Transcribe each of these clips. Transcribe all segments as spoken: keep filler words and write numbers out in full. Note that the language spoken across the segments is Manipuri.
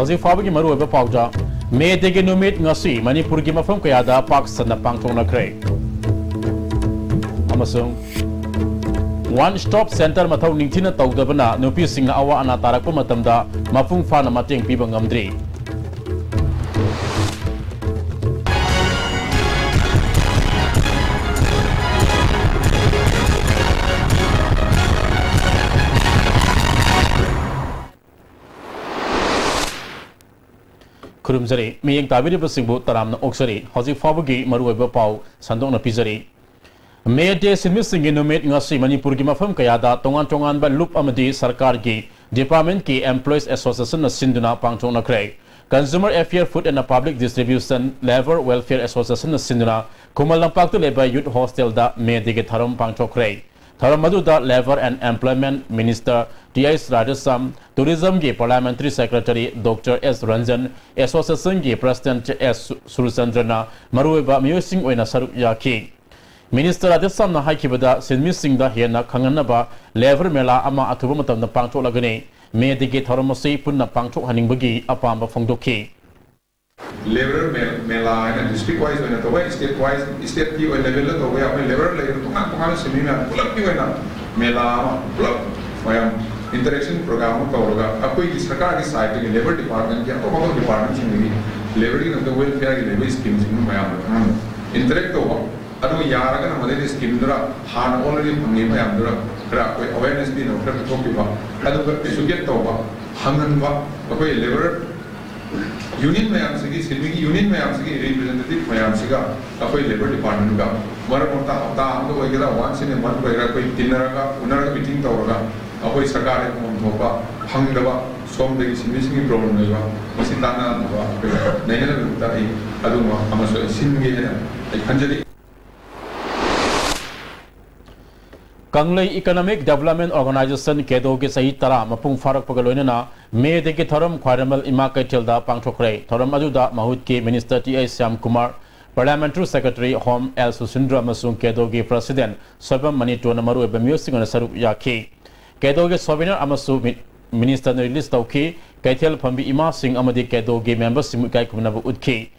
ꯍꯧꯖꯤꯛ ꯐꯥꯎꯕꯒꯤ ꯃꯔꯨꯑꯣꯏꯕ ꯄꯥꯎꯗ, ꯃꯦ ꯗꯦꯒꯤ ꯅꯨꯃꯤꯠ ꯉꯁꯤ ꯃꯅꯤꯄꯨꯔꯒꯤ ꯃꯐꯝ ꯀꯌꯥꯗ ꯄꯥꯛ ꯁꯟꯅ ꯄꯥꯡꯊꯣꯛꯅꯈ꯭ꯔꯦ꯫ ꯑꯃꯁꯨꯡ One Stop Center ꯃꯊꯧ ꯅꯤꯡꯊꯤꯅ ꯇꯧꯗꯕꯅ ꯅꯨꯄꯤꯁꯤꯡꯅ ꯑꯋꯥ ꯑꯅꯥ ꯇꯥꯔꯛꯄ ꯃꯇꯝꯗ ꯃꯄꯨꯡ ꯐꯥꯅ ꯃꯇꯦꯡ ꯄꯤꯕ ꯉꯝꯗ꯭ꯔꯤ꯫ ꯈꯨꯔꯨꯝꯖꯔꯤ꯫ ꯃꯤꯠꯌꯦꯡ ꯇꯥꯕꯤꯔꯤꯕꯁꯤꯡꯕꯨ ꯇꯔꯥꯝꯅ ꯑꯣꯛꯆꯔꯤ꯫ ꯍꯧꯖꯤꯛ ꯐꯥꯎꯕꯒꯤ ꯃꯔꯨꯑꯣꯏꯕ ꯄꯥꯎ ꯁꯟꯗꯣꯛꯅ ꯄꯤꯖꯔꯤ꯫ ꯃꯦ ꯗꯦ ꯁꯤꯟꯃꯤꯁꯤꯡꯒꯤ ꯅꯨꯃꯤꯠ ꯉꯁꯤ ꯃꯅꯤꯄꯨꯔꯒꯤ ꯃꯐꯝ ꯀꯌꯥꯗ ꯇꯣꯉꯥꯟ ꯇꯣꯉꯥꯟꯕ ꯂꯨꯞ ꯑꯃꯗꯤ ꯁꯔꯀꯥꯔꯒꯤ ꯗꯤꯄꯥꯔꯠꯃꯦꯟꯠꯀꯤ employees association ꯅ ꯁꯤꯟꯗꯨꯅ ꯄꯥꯡꯊꯣꯛꯅꯈ꯭ꯔꯦ꯫ Consumer Affair, Food and Public Distribution, Labour Welfare Association ꯅ ꯁꯤꯟꯗꯨꯅ ꯈꯨꯃꯟ ꯂꯝꯄꯥꯛꯇ ꯂꯩꯕ Youth Hostel ꯗ ꯃꯦ ꯗꯦꯒꯤ ꯊꯧꯔꯝ ꯄꯥꯡꯊꯣꯛꯈ꯭ꯔꯦ꯫ ꯊꯧꯔꯝ ꯑꯗꯨꯗ Labour and Employment Minister T H Radheshyam, Tourism ꯒꯤ Parliamentary Secretary ꯗꯣꯛꯇꯔ ꯑꯦꯁ ꯔꯟꯖꯟ, Association ꯒꯤ President ꯑꯦꯁ ꯁꯨꯔꯆꯟꯗ꯭ꯔꯅ ꯃꯔꯨꯑꯣꯏꯕ ꯃꯤꯑꯣꯏꯁꯤꯡ ꯑꯣꯏꯅ ꯁꯔꯨꯛ ꯌꯥꯈꯤ꯫ ꯃꯤꯅꯤꯁꯇꯔ ꯔꯥꯙꯦꯁ꯭ꯌꯥꯝꯅ ꯍꯥꯏꯈꯤꯕꯗ, ꯁꯤꯟꯃꯤꯁꯤꯡꯗ ꯍꯦꯟꯅ ꯈꯪꯍꯟꯅꯕ ꯂꯦꯕꯔ ꯃꯦꯂꯥ ꯑꯃ ꯑꯊꯨꯕ ꯃꯇꯝꯗ ꯄꯥꯡꯊꯣꯛꯂꯒꯅꯤ꯫ ꯃꯦ ꯗꯦꯒꯤ ꯊꯧꯔꯝ ꯑꯁꯤ ꯄꯨꯟꯅ ꯄꯥꯡꯊꯣꯛꯍꯟꯅꯤꯡꯕꯒꯤ ꯑꯄꯥꯝꯕ ꯐꯣꯡꯗꯣꯛꯈꯤ꯫ ꯂꯦꯕꯔ ꯃꯦ-, ꯃꯦꯂꯥ ꯍꯥꯏꯅ district wise ꯑꯣꯏꯅ ꯇꯧꯋꯦ, state wise, state ꯀꯤ ꯑꯣꯏꯅ level ꯗ ꯇꯧꯕ ꯌꯥꯏ꯫ ꯑꯩꯈꯣꯏ ꯂꯦꯕꯔ ꯂꯩꯔꯤꯕ ꯇꯣꯉꯥꯟ ꯇꯣꯉꯥꯟꯕ ꯁꯤꯟꯃꯤ ꯃꯌꯥꯝ ꯄꯨꯂꯞꯀꯤ ꯑꯣꯏꯅ ꯃꯦꯂꯥ ꯑꯃ, ꯄꯨꯂꯞ ꯃꯌꯥꯝ interaction program ꯑꯃ ꯇꯧꯔꯒ, ꯑꯩꯈꯣꯏꯒꯤ ꯁꯔꯀꯥꯔꯒꯤ side ꯇꯒꯤ ꯂꯦꯕꯔ ꯗꯤꯄꯥꯔꯠꯃꯦꯟꯠ ꯀꯤ ꯑꯇꯣꯞ ꯑꯇꯣꯞꯄ ꯗꯤꯄꯥꯔꯠꯃꯦꯟꯠ ꯁꯤꯡꯗꯒꯤ ꯂꯦꯕꯔ ꯒꯤ ꯅꯠꯇ welfare ꯒꯤ ꯂꯩꯕ ꯁ꯭ꯀꯤꯝ ꯁꯤꯡꯗꯨ ꯃꯌꯥꯝꯗ ꯈꯪꯍꯟꯕ, interact ꯇꯧꯕ꯫ ꯑꯗꯨꯒ ꯌꯥꯔꯒꯅ ꯃꯗꯩꯗ ꯁ꯭ꯀꯤꯝꯗꯨꯗ ꯍꯥꯟꯅ already ꯐꯪꯉꯤꯕ ꯃꯌꯥꯝꯗꯨꯗ ꯈꯔ ꯑꯩꯈꯣꯏ awareness ꯄꯤꯅꯕ ꯈꯔ ꯄꯤꯊꯣꯛꯄꯤꯕ, ꯑꯗꯨꯒ educate ꯇꯧꯕ, ꯍꯪꯍꯟꯕ, ꯑꯩꯈꯣꯏ ꯂꯦꯕꯔ ꯌꯨꯅꯤꯌꯟ ꯃꯌꯥꯝꯁꯤꯒꯤ, ꯁꯤꯟꯃꯤꯒꯤ ꯌꯨꯅꯤꯌꯟ ꯃꯌꯥꯝꯁꯤꯒꯤ representative ꯃꯌꯥꯝꯁꯤꯒ ꯑꯩꯈꯣꯏ ꯂꯦꯕꯔ ꯗꯤꯄꯥꯔꯠꯃꯦꯟꯠꯀ ꯃꯔꯛ ꯃꯔꯛꯇ ꯍꯞꯇꯥ ꯑꯃꯗ ꯑꯣꯏꯒꯦꯔꯥ, once in a month ꯑꯣꯏꯒꯦꯔꯥ, ꯑꯩꯈꯣꯏ ꯇꯤꯟꯅꯔꯒ, ꯎꯅꯔꯒ meeting ꯇꯧꯔꯒ ꯑꯩꯈꯣꯏ ꯁꯔꯀꯥꯔꯗ ꯐꯪꯐꯝ ꯊꯣꯛꯄ ꯐꯪꯗꯕ, ꯁꯣꯝꯗꯒꯤ ꯁꯤꯟꯃꯤꯁꯤꯡꯒꯤ problem ꯂꯩꯕ, ꯃꯁꯤ ꯇꯥꯟꯅꯅꯕ ꯑꯩꯈꯣꯏ ꯅꯩꯅꯅꯕꯒꯤꯗꯃꯛꯇ ꯑꯩ ꯑꯗꯨꯒꯨꯝꯕ ꯑꯃꯁꯨ ꯑꯩ ꯁꯤꯟꯒꯦ ꯍꯥꯏꯅ ꯑꯩ ꯈꯟꯖꯔꯤ꯫ ꯀꯪꯂꯩ Economic Development Organisation, ꯀꯦꯗꯣꯒꯤ ꯆꯍꯤ ꯇꯔꯥ ꯃꯄꯨꯡ ꯐꯥꯔꯛꯄꯒ ꯂꯣꯏꯅꯅ ꯃꯦ ꯗꯦꯒꯤ ꯊꯧꯔꯝ ꯈ꯭ꯋꯥꯏꯔꯝꯕꯟ ꯏꯃꯥ ꯀꯩꯊꯦꯜꯗ ꯄꯥꯡꯊꯣꯛꯈ꯭ꯔꯦ꯫ ꯊꯧꯔꯝ ꯑꯗꯨꯗ ꯃꯍꯨꯠꯀꯤ minister T H Shyamkumar, Parliamentary Secretary Home L Susindro ꯑꯃꯁꯨꯡ ꯀꯦꯗꯣꯒꯤ President ꯁꯣꯏꯕꯝ ꯃꯅꯤꯇꯣꯟꯅ ꯃꯔꯨꯑꯣꯏꯕ ꯃꯤꯑꯣꯏꯁꯤꯡ ꯑꯣꯏꯅ ꯁꯔꯨꯛ ꯌꯥꯈꯤ꯫ ꯀꯦꯗꯣꯒꯤ souvenir ꯑꯃꯁꯨ ꯃꯤ-, ꯃꯤꯅꯤꯁꯇꯔꯅ release ꯇꯧꯈꯤ꯫ ꯀꯩꯊꯦꯜ ꯐꯝꯕꯤ ꯏꯃꯥꯁꯤꯡ ꯑꯃꯗꯤ ꯀꯦꯗꯣꯒꯤ ꯃꯦꯝꯕꯔꯁꯤꯡꯕꯨ ꯏꯀꯥꯏ ꯈꯨꯝꯅꯕ ꯎꯠꯈꯤ꯫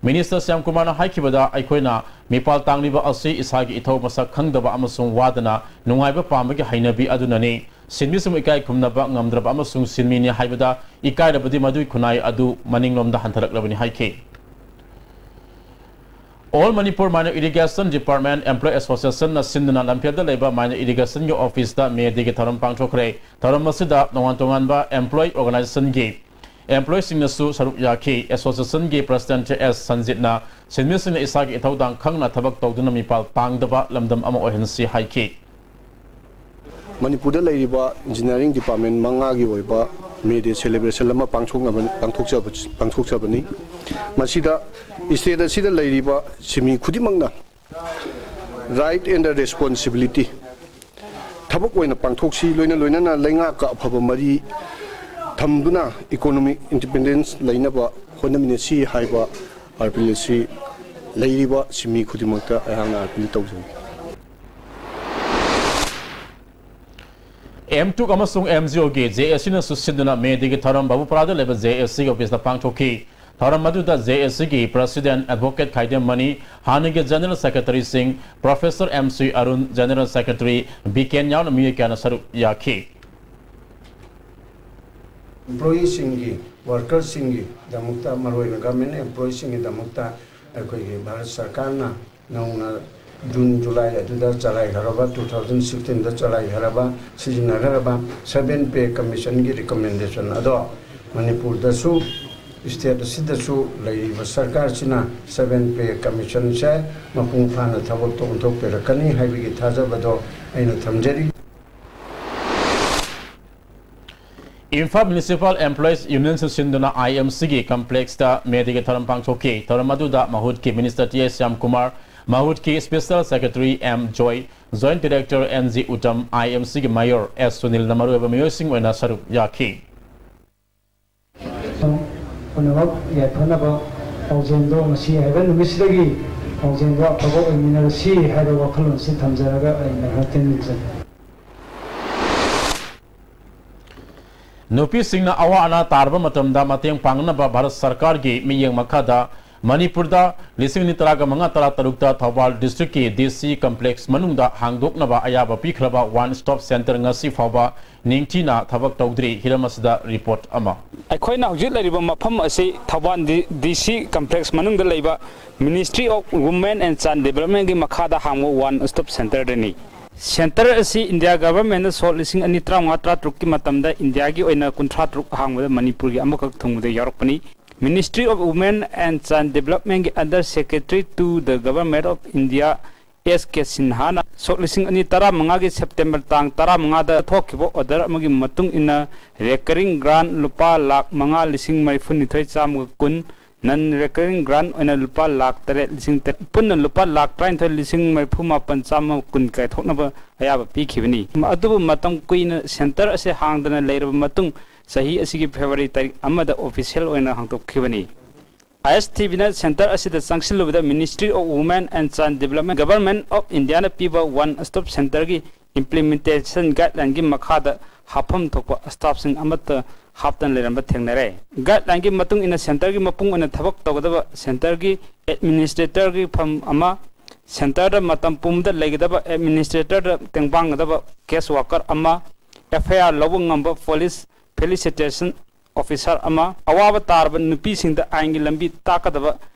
ꯃꯤꯅꯤꯁꯇꯔ ꯁ꯭ꯌꯥꯝ ꯀꯨꯃꯥꯔꯅ ꯍꯥꯏꯈꯤꯕꯗ, ꯑꯩꯈꯣꯏꯅ ꯃꯤꯄꯥꯜ ꯇꯥꯡꯂꯤꯕ ꯑꯁꯤ ꯏꯁꯥꯒꯤ ꯏꯊꯧ ꯃꯁꯛ ꯈꯪꯗꯕ ꯑꯃꯁꯨꯡ ꯋꯥꯗꯅ ꯅꯨꯡꯉꯥꯏꯕ ꯄꯥꯝꯕꯒꯤ ꯍꯩꯅꯕꯤ ꯑꯗꯨꯅꯅꯤ꯫ ꯁꯤꯟꯃꯤꯁꯤꯡꯕꯨ ꯏꯀꯥꯏ ꯈꯨꯝꯅꯕ ꯉꯝꯗ꯭ꯔꯕ ꯑꯃꯁꯨꯡ ꯁꯤꯟꯃꯤꯅꯤ ꯍꯥꯏꯕꯗ ꯏꯀꯥꯏꯔꯕꯗꯤ ꯃꯗꯨꯒꯤ ꯈꯨꯟꯅꯥꯏ ꯑꯗꯨ ꯃꯅꯤꯡꯂꯣꯝꯗ ꯍꯟꯊꯔꯛꯂꯕꯅꯤ ꯍꯥꯏꯈꯤ꯫ All Manipur Minor Irrigation Department Employee Associationꯅ ꯁꯤꯟꯗꯨꯅ ꯂꯝꯐꯦꯜꯗ ꯂꯩꯕ minor irrigationꯒꯤ officeꯇ ꯃꯦ ꯗꯦꯒꯤ ꯊꯧꯔꯝ ꯄꯥꯡꯊꯣꯛꯈ꯭ꯔꯦ꯫ ꯊꯧꯔꯝ ꯑꯁꯤꯗ ꯇꯣꯉꯥꯟ ꯇꯣꯉꯥꯟꯕ employee organizationꯒꯤ employeeꯁꯤꯡꯅꯁꯨ ꯁꯔꯨꯛ ꯌꯥꯈꯤ꯫ Associationꯒꯤ president ꯑꯦꯁ ꯁꯟꯖꯤꯠꯅ ꯁꯤꯟꯃꯤꯁꯤꯡꯅ ꯏꯁꯥꯒꯤ ꯏꯊꯧꯗꯥꯡ ꯈꯪꯅ ꯊꯕꯛ ꯇꯧꯗꯨꯅ ꯃꯤꯄꯥꯜ ꯇꯥꯡꯗꯕ ꯂꯝꯗꯝ ꯑꯃ ꯑꯣꯏꯍꯟꯁꯤ ꯍꯥꯏꯈꯤ꯫ ꯃꯅꯤꯄꯨꯔꯗ ꯂꯩꯔꯤꯕ engineering department ꯃꯉꯥꯒꯤ ꯑꯣꯏꯕ May Day celebration ꯑꯃ ꯄꯥꯡꯊꯣꯛꯅꯕ, ꯄꯥꯡꯊꯣꯛꯆꯕ, ꯄꯥꯡꯊꯣꯛꯆꯕꯅꯤ꯫ ꯃꯁꯤꯗ state ꯑꯁꯤꯗ ꯂꯩꯔꯤꯕ ꯁꯤꯟꯃꯤ ꯈꯨꯗꯤꯡꯃꯛꯅ right and the responsibility ꯊꯕꯛ ꯑꯣꯏꯅ ꯄꯥꯡꯊꯣꯛꯁꯤ, ꯂꯣꯏꯅ ꯂꯣꯏꯅꯅ ꯂꯩꯉꯥꯛꯀ ꯑꯐꯕ ꯃꯔꯤ ꯊꯝꯗꯨꯅ economic independence ꯂꯩꯅꯕ ꯍꯣꯠꯅꯃꯤꯟꯅꯁꯤ ꯍꯥꯏꯕ appeal ꯑꯁꯤ ꯂꯩꯔꯤꯕ ꯁꯤꯟꯃꯤ ꯈꯨꯗꯤꯡꯃꯛꯇ ꯑꯩꯍꯥꯛꯅ appeal ꯇꯧꯖꯔꯤ꯫ ꯑꯦꯝ ꯇꯨꯛ ꯑꯃꯁꯨꯡ ꯑꯦꯝ ꯖꯤ ꯑꯣꯒꯤ ꯖꯦ ꯑꯦ ꯁꯤꯅꯁꯨ ꯁꯤꯟꯗꯨꯅ ꯃꯦ ꯗꯦꯒꯤ ꯊꯧꯔꯝ ꯕꯥꯕꯨꯄꯥꯔꯥꯗ ꯂꯩꯕ ꯖꯦ ꯑꯦ ꯁꯤꯒꯤ officeꯇ ꯄꯥꯡꯊꯣꯛꯈꯤ꯫ ꯊꯧꯔꯝ ꯑꯗꯨꯗ ꯖꯦ ꯑꯦ ꯁꯤꯒꯤ president advocate ꯈꯥꯏꯗꯦꯝ ꯃꯅꯤ, ꯍꯥꯟꯅꯒꯤ general secretaryꯁꯤꯡ professor M C Arun, general secretary B Ken ꯌꯥꯎꯅ ꯃꯤꯑꯣꯏ ꯀꯌꯥꯅ ꯁꯔꯨꯛ ꯌꯥꯈꯤ꯫ Employeeꯁꯤꯡꯒꯤ, workerꯁꯤꯡꯒꯤꯗꯃꯛꯇ, ꯃꯔꯨꯑꯣꯏꯅ government employeeꯁꯤꯡꯒꯤꯗꯃꯛꯇ ꯑꯩꯈꯣꯏꯒꯤ ꯚꯥꯔꯠ ꯁꯔꯀꯥꯔꯅ ꯅꯧꯅ June, July ꯑꯗꯨꯗ ꯆꯂꯥꯏꯈ꯭ꯔꯕ, two thousand sixteenꯗ ꯆꯂꯥꯏꯈ꯭ꯔꯕ, ꯁꯤꯖꯤꯟꯅꯈ꯭ꯔꯕ seven pay commissionꯒꯤ recommendation ꯑꯗꯣ ꯃꯅꯤꯄꯨꯔꯗꯁꯨ, state ꯑꯁꯤꯗꯁꯨ ꯂꯩꯔꯤꯕ ꯁꯔꯀꯥꯔꯁꯤꯅ seven pay commissionꯁꯦ ꯃꯄꯨꯡ ꯐꯥꯅ ꯊꯕꯛꯇ ꯑꯣꯟꯊꯣꯛꯄꯤꯔꯛꯀꯅꯤ ꯍꯥꯏꯕꯒꯤ ꯊꯥꯖꯕꯗꯣ ꯑꯩꯅ ꯊꯝꯖꯔꯤ꯫ ꯏꯝꯐꯥꯜ Municipal Employees Unionꯁꯨ ꯁꯤꯟꯗꯨꯅ ꯑꯥꯏ ꯑꯦꯝ ꯁꯤꯒꯤ complexꯇ ꯃꯦ ꯗꯦꯒꯤ ꯊꯧꯔꯝ ꯄꯥꯡꯊꯣꯛꯈꯤ꯫ ꯊꯧꯔꯝ ꯑꯗꯨꯗ ꯃꯍꯨꯠꯀꯤ minister T S Shyam Kumar, ꯃꯍꯨꯠꯀꯤ special secretary M Joy, joint director N G Uttam, I M ꯁꯤꯒꯤ mayor ꯑꯦꯁ ꯁꯨꯅꯤꯜꯅ ꯃꯔꯨꯑꯣꯏꯕ ꯃꯤꯑꯣꯏꯁꯤꯡ ꯑꯣꯏꯅ ꯁꯔꯨꯛ ꯌꯥꯈꯤ꯫ ꯄꯨꯝꯅꯃꯛ ꯌꯥꯏꯐꯅꯕ ꯄꯥꯎꯖꯦꯜꯗꯣ ꯉꯁꯤ ꯍꯥꯏꯕ ꯅꯨꯃꯤꯠꯁꯤꯗꯒꯤ ꯄꯥꯎꯖꯦꯜꯗꯣ ꯑꯐꯕ ꯑꯣꯏꯃꯤꯟꯅꯔꯁꯤ ꯍꯥꯏꯕ ꯋꯥꯈꯜꯂꯣꯟꯁꯤ ꯊꯝꯖꯔꯒ ꯑꯩ ꯉꯥꯏꯍꯥꯛꯇꯪ ꯅꯤꯡꯖꯒꯦ꯫ ꯅꯨꯄꯤꯁꯤꯡꯅ ꯑꯋꯥ ꯑꯅꯥ ꯇꯥꯔꯕ ꯃꯇꯝꯗ ꯃꯇꯦꯡ ꯄꯥꯡꯅꯅꯕ ꯚꯥꯔꯠ ꯁꯔꯀꯥꯔꯒꯤ ꯃꯤꯠꯌꯦꯡ ꯃꯈꯥꯗ ꯃꯅꯤꯄꯨꯔꯗ ꯂꯤꯁꯤꯡ ꯑꯅꯤ ꯇꯔꯥꯒ ꯃꯉꯥ ꯇꯔꯥ ꯇꯔꯨꯛꯇ ꯊꯧꯕꯥꯜ ꯗꯤꯁꯇ꯭ꯔꯤꯛꯀꯤ ꯗꯤ ꯁꯤ ꯀꯝꯄ꯭ꯂꯦꯛꯁ ꯃꯅꯨꯡꯗ ꯍꯥꯡꯗꯣꯛꯅꯕ ꯑꯌꯥꯕ ꯄꯤꯈ꯭ꯔꯕ ꯋꯥꯟ ꯁ꯭ꯇꯣꯞ ꯁꯦꯟꯇꯔ ꯉꯁꯤ ꯐꯥꯎꯕ ꯅꯤꯡꯊꯤꯅ ꯊꯕꯛ ꯇꯧꯗ꯭ꯔꯤ꯫ ꯍꯤꯔꯝ ꯑꯁꯤꯗ ꯔꯤꯄꯣꯔꯠ ꯑꯃ꯫ ꯑꯩꯈꯣꯏꯅ ꯍꯧꯖꯤꯛ ꯂꯩꯔꯤꯕ ꯃꯐꯝ ꯑꯁꯤ ꯊꯧꯕꯥꯜ ꯗꯤ ꯁꯤ ꯀꯝꯄ꯭ꯂꯦꯛꯁ ꯃꯅꯨꯡꯗ ꯂꯩꯕ Ministry of Women and Child Developmentꯀꯤ ꯃꯈꯥꯗ ꯍꯥꯡꯕ ꯋꯥꯟ ꯁ꯭ꯇꯣꯞ ꯁꯦꯟꯇꯔꯗꯅꯤ꯫ ꯁꯦꯟꯇꯔ ꯑꯁꯤ ꯏꯟꯗꯤꯌꯥ ꯒꯚꯔꯟꯃꯦꯟꯠꯅ ꯁꯣꯛ ꯂꯤꯁꯤꯡ ꯑꯅꯤ ꯇꯔꯥꯃꯉꯥ ꯇꯔꯥꯇꯔꯨꯛꯀꯤ ꯃꯇꯝꯗ ꯏꯟꯗꯤꯌꯥꯒꯤ ꯑꯣꯏꯅ ꯀꯨꯟꯊ꯭ꯔꯥ ꯇꯔꯨꯛ ꯍꯥꯡꯕꯗ ꯃꯅꯤꯄꯨꯔꯒꯤ ꯑꯃꯈꯛ ꯊꯨꯡꯕꯗ ꯌꯥꯎꯔꯛꯄꯅꯤ꯫ Ministry of Women and Child Developmentꯀꯤ Under Secretary to the Government of India ꯑꯦꯁ ꯀꯦ ꯁꯤꯟꯍꯥꯅ ꯁꯣꯛ ꯂꯤꯁꯤꯡ ꯑꯅꯤ ꯇꯔꯥꯃꯉꯥꯒꯤ ꯁꯦꯞꯇꯦꯝꯕꯔ ꯇꯥꯡ ꯇꯔꯥꯃꯉꯥꯗ ꯊꯣꯛꯈꯤꯕ order ꯑꯃꯒꯤ ꯃꯇꯨꯡ ꯏꯟꯅ recurring grant ꯂꯨꯄꯥ ꯂꯥꯈ ꯃꯉꯥ ꯂꯤꯁꯤꯡ ꯃꯔꯤꯐꯨꯅꯤꯊꯣꯏ ꯆꯥꯝꯃꯒ ꯀꯨꯟ, non recurring grant ꯑꯣꯏꯅ ꯂꯨꯄꯥ ꯂꯥꯈ ꯇꯔꯦꯠ ꯂꯤꯁꯤꯡ ꯇꯔꯦꯠ, ꯄꯨꯟꯅ ꯂꯨꯄꯥ ꯂꯥꯈ ꯇꯔꯥꯅꯤꯊꯣꯏ ꯂꯤꯁꯤꯡ ꯃꯔꯤꯐꯨ ꯃꯥꯄꯟ ꯆꯥꯝꯃ ꯀꯨꯟ ꯀꯥꯏꯊꯣꯛꯅꯕ ꯑꯌꯥꯕ ꯄꯤꯈꯤꯕꯅꯤ꯫ ꯑꯗꯨꯕꯨ ꯃꯇꯝ ꯀꯨꯏꯅ ꯁꯦꯟꯇꯔ ꯑꯁꯤ ꯍꯥꯡꯗꯅ ꯂꯩꯔꯕ ꯃꯇꯨꯡ ꯆꯍꯤ ꯑꯁꯤꯒꯤ ꯐꯦꯕ꯭ꯔꯨꯋꯥꯔꯤ ꯇꯥꯔꯤꯛ ꯑꯃꯗ official ꯑꯣꯏꯅ ꯍꯥꯡꯗꯣꯛꯈꯤꯕꯅꯤ꯫ ꯑꯥꯏ ꯑꯦꯁ ꯇꯤ ꯚꯤꯅ ꯁꯦꯟꯇꯔ ꯑꯁꯤꯗ ꯆꯪꯁꯤꯜꯂꯨꯕꯗ Ministry of Women and Child Development, Government of Indiaꯅ ꯄꯤꯕ ꯋꯥꯟ ꯁ꯭ꯇꯣꯞ ꯁꯦꯟꯇꯔꯒꯤ implementation guidelineꯒꯤ ꯃꯈꯥꯗ ꯍꯥꯞꯐꯝ ꯊꯣꯛꯄ staffꯁꯤꯡ ꯑꯃꯠꯇ ꯍꯥꯞꯇꯅ ꯂꯩꯔꯝꯕ ꯊꯦꯡꯅꯔꯦ꯫ Guidelineꯒꯤ ꯃꯇꯨꯡ ꯏꯟꯅ ꯁꯦꯟꯇꯔꯒꯤ ꯃꯄꯨꯡ ꯑꯣꯏꯅ ꯊꯕꯛ ꯇꯧꯒꯗꯕ ꯁꯦꯟꯇꯔꯒꯤ administratorꯒꯤ ꯐꯝ ꯑꯃ, ꯁꯦꯟꯇꯔꯗ ꯃꯇꯝ ꯄꯨꯝꯕꯗ ꯂꯩꯒꯗꯕ administratorꯗ ꯇꯦꯡꯕꯥꯡꯒꯗꯕ case worker ꯑꯃ, ꯑꯦꯐ ꯑꯥꯏ ꯑꯥꯔ ꯂꯧꯕ ꯉꯝꯕ police facilitation officer ꯑꯃ, ꯑꯋꯥꯕ ꯇꯥꯔꯕ ꯅꯨꯄꯤꯁꯤꯡꯗ ꯑꯥꯏꯟꯒꯤ ꯂꯝꯕꯤ ꯇꯥꯛꯀꯗꯕ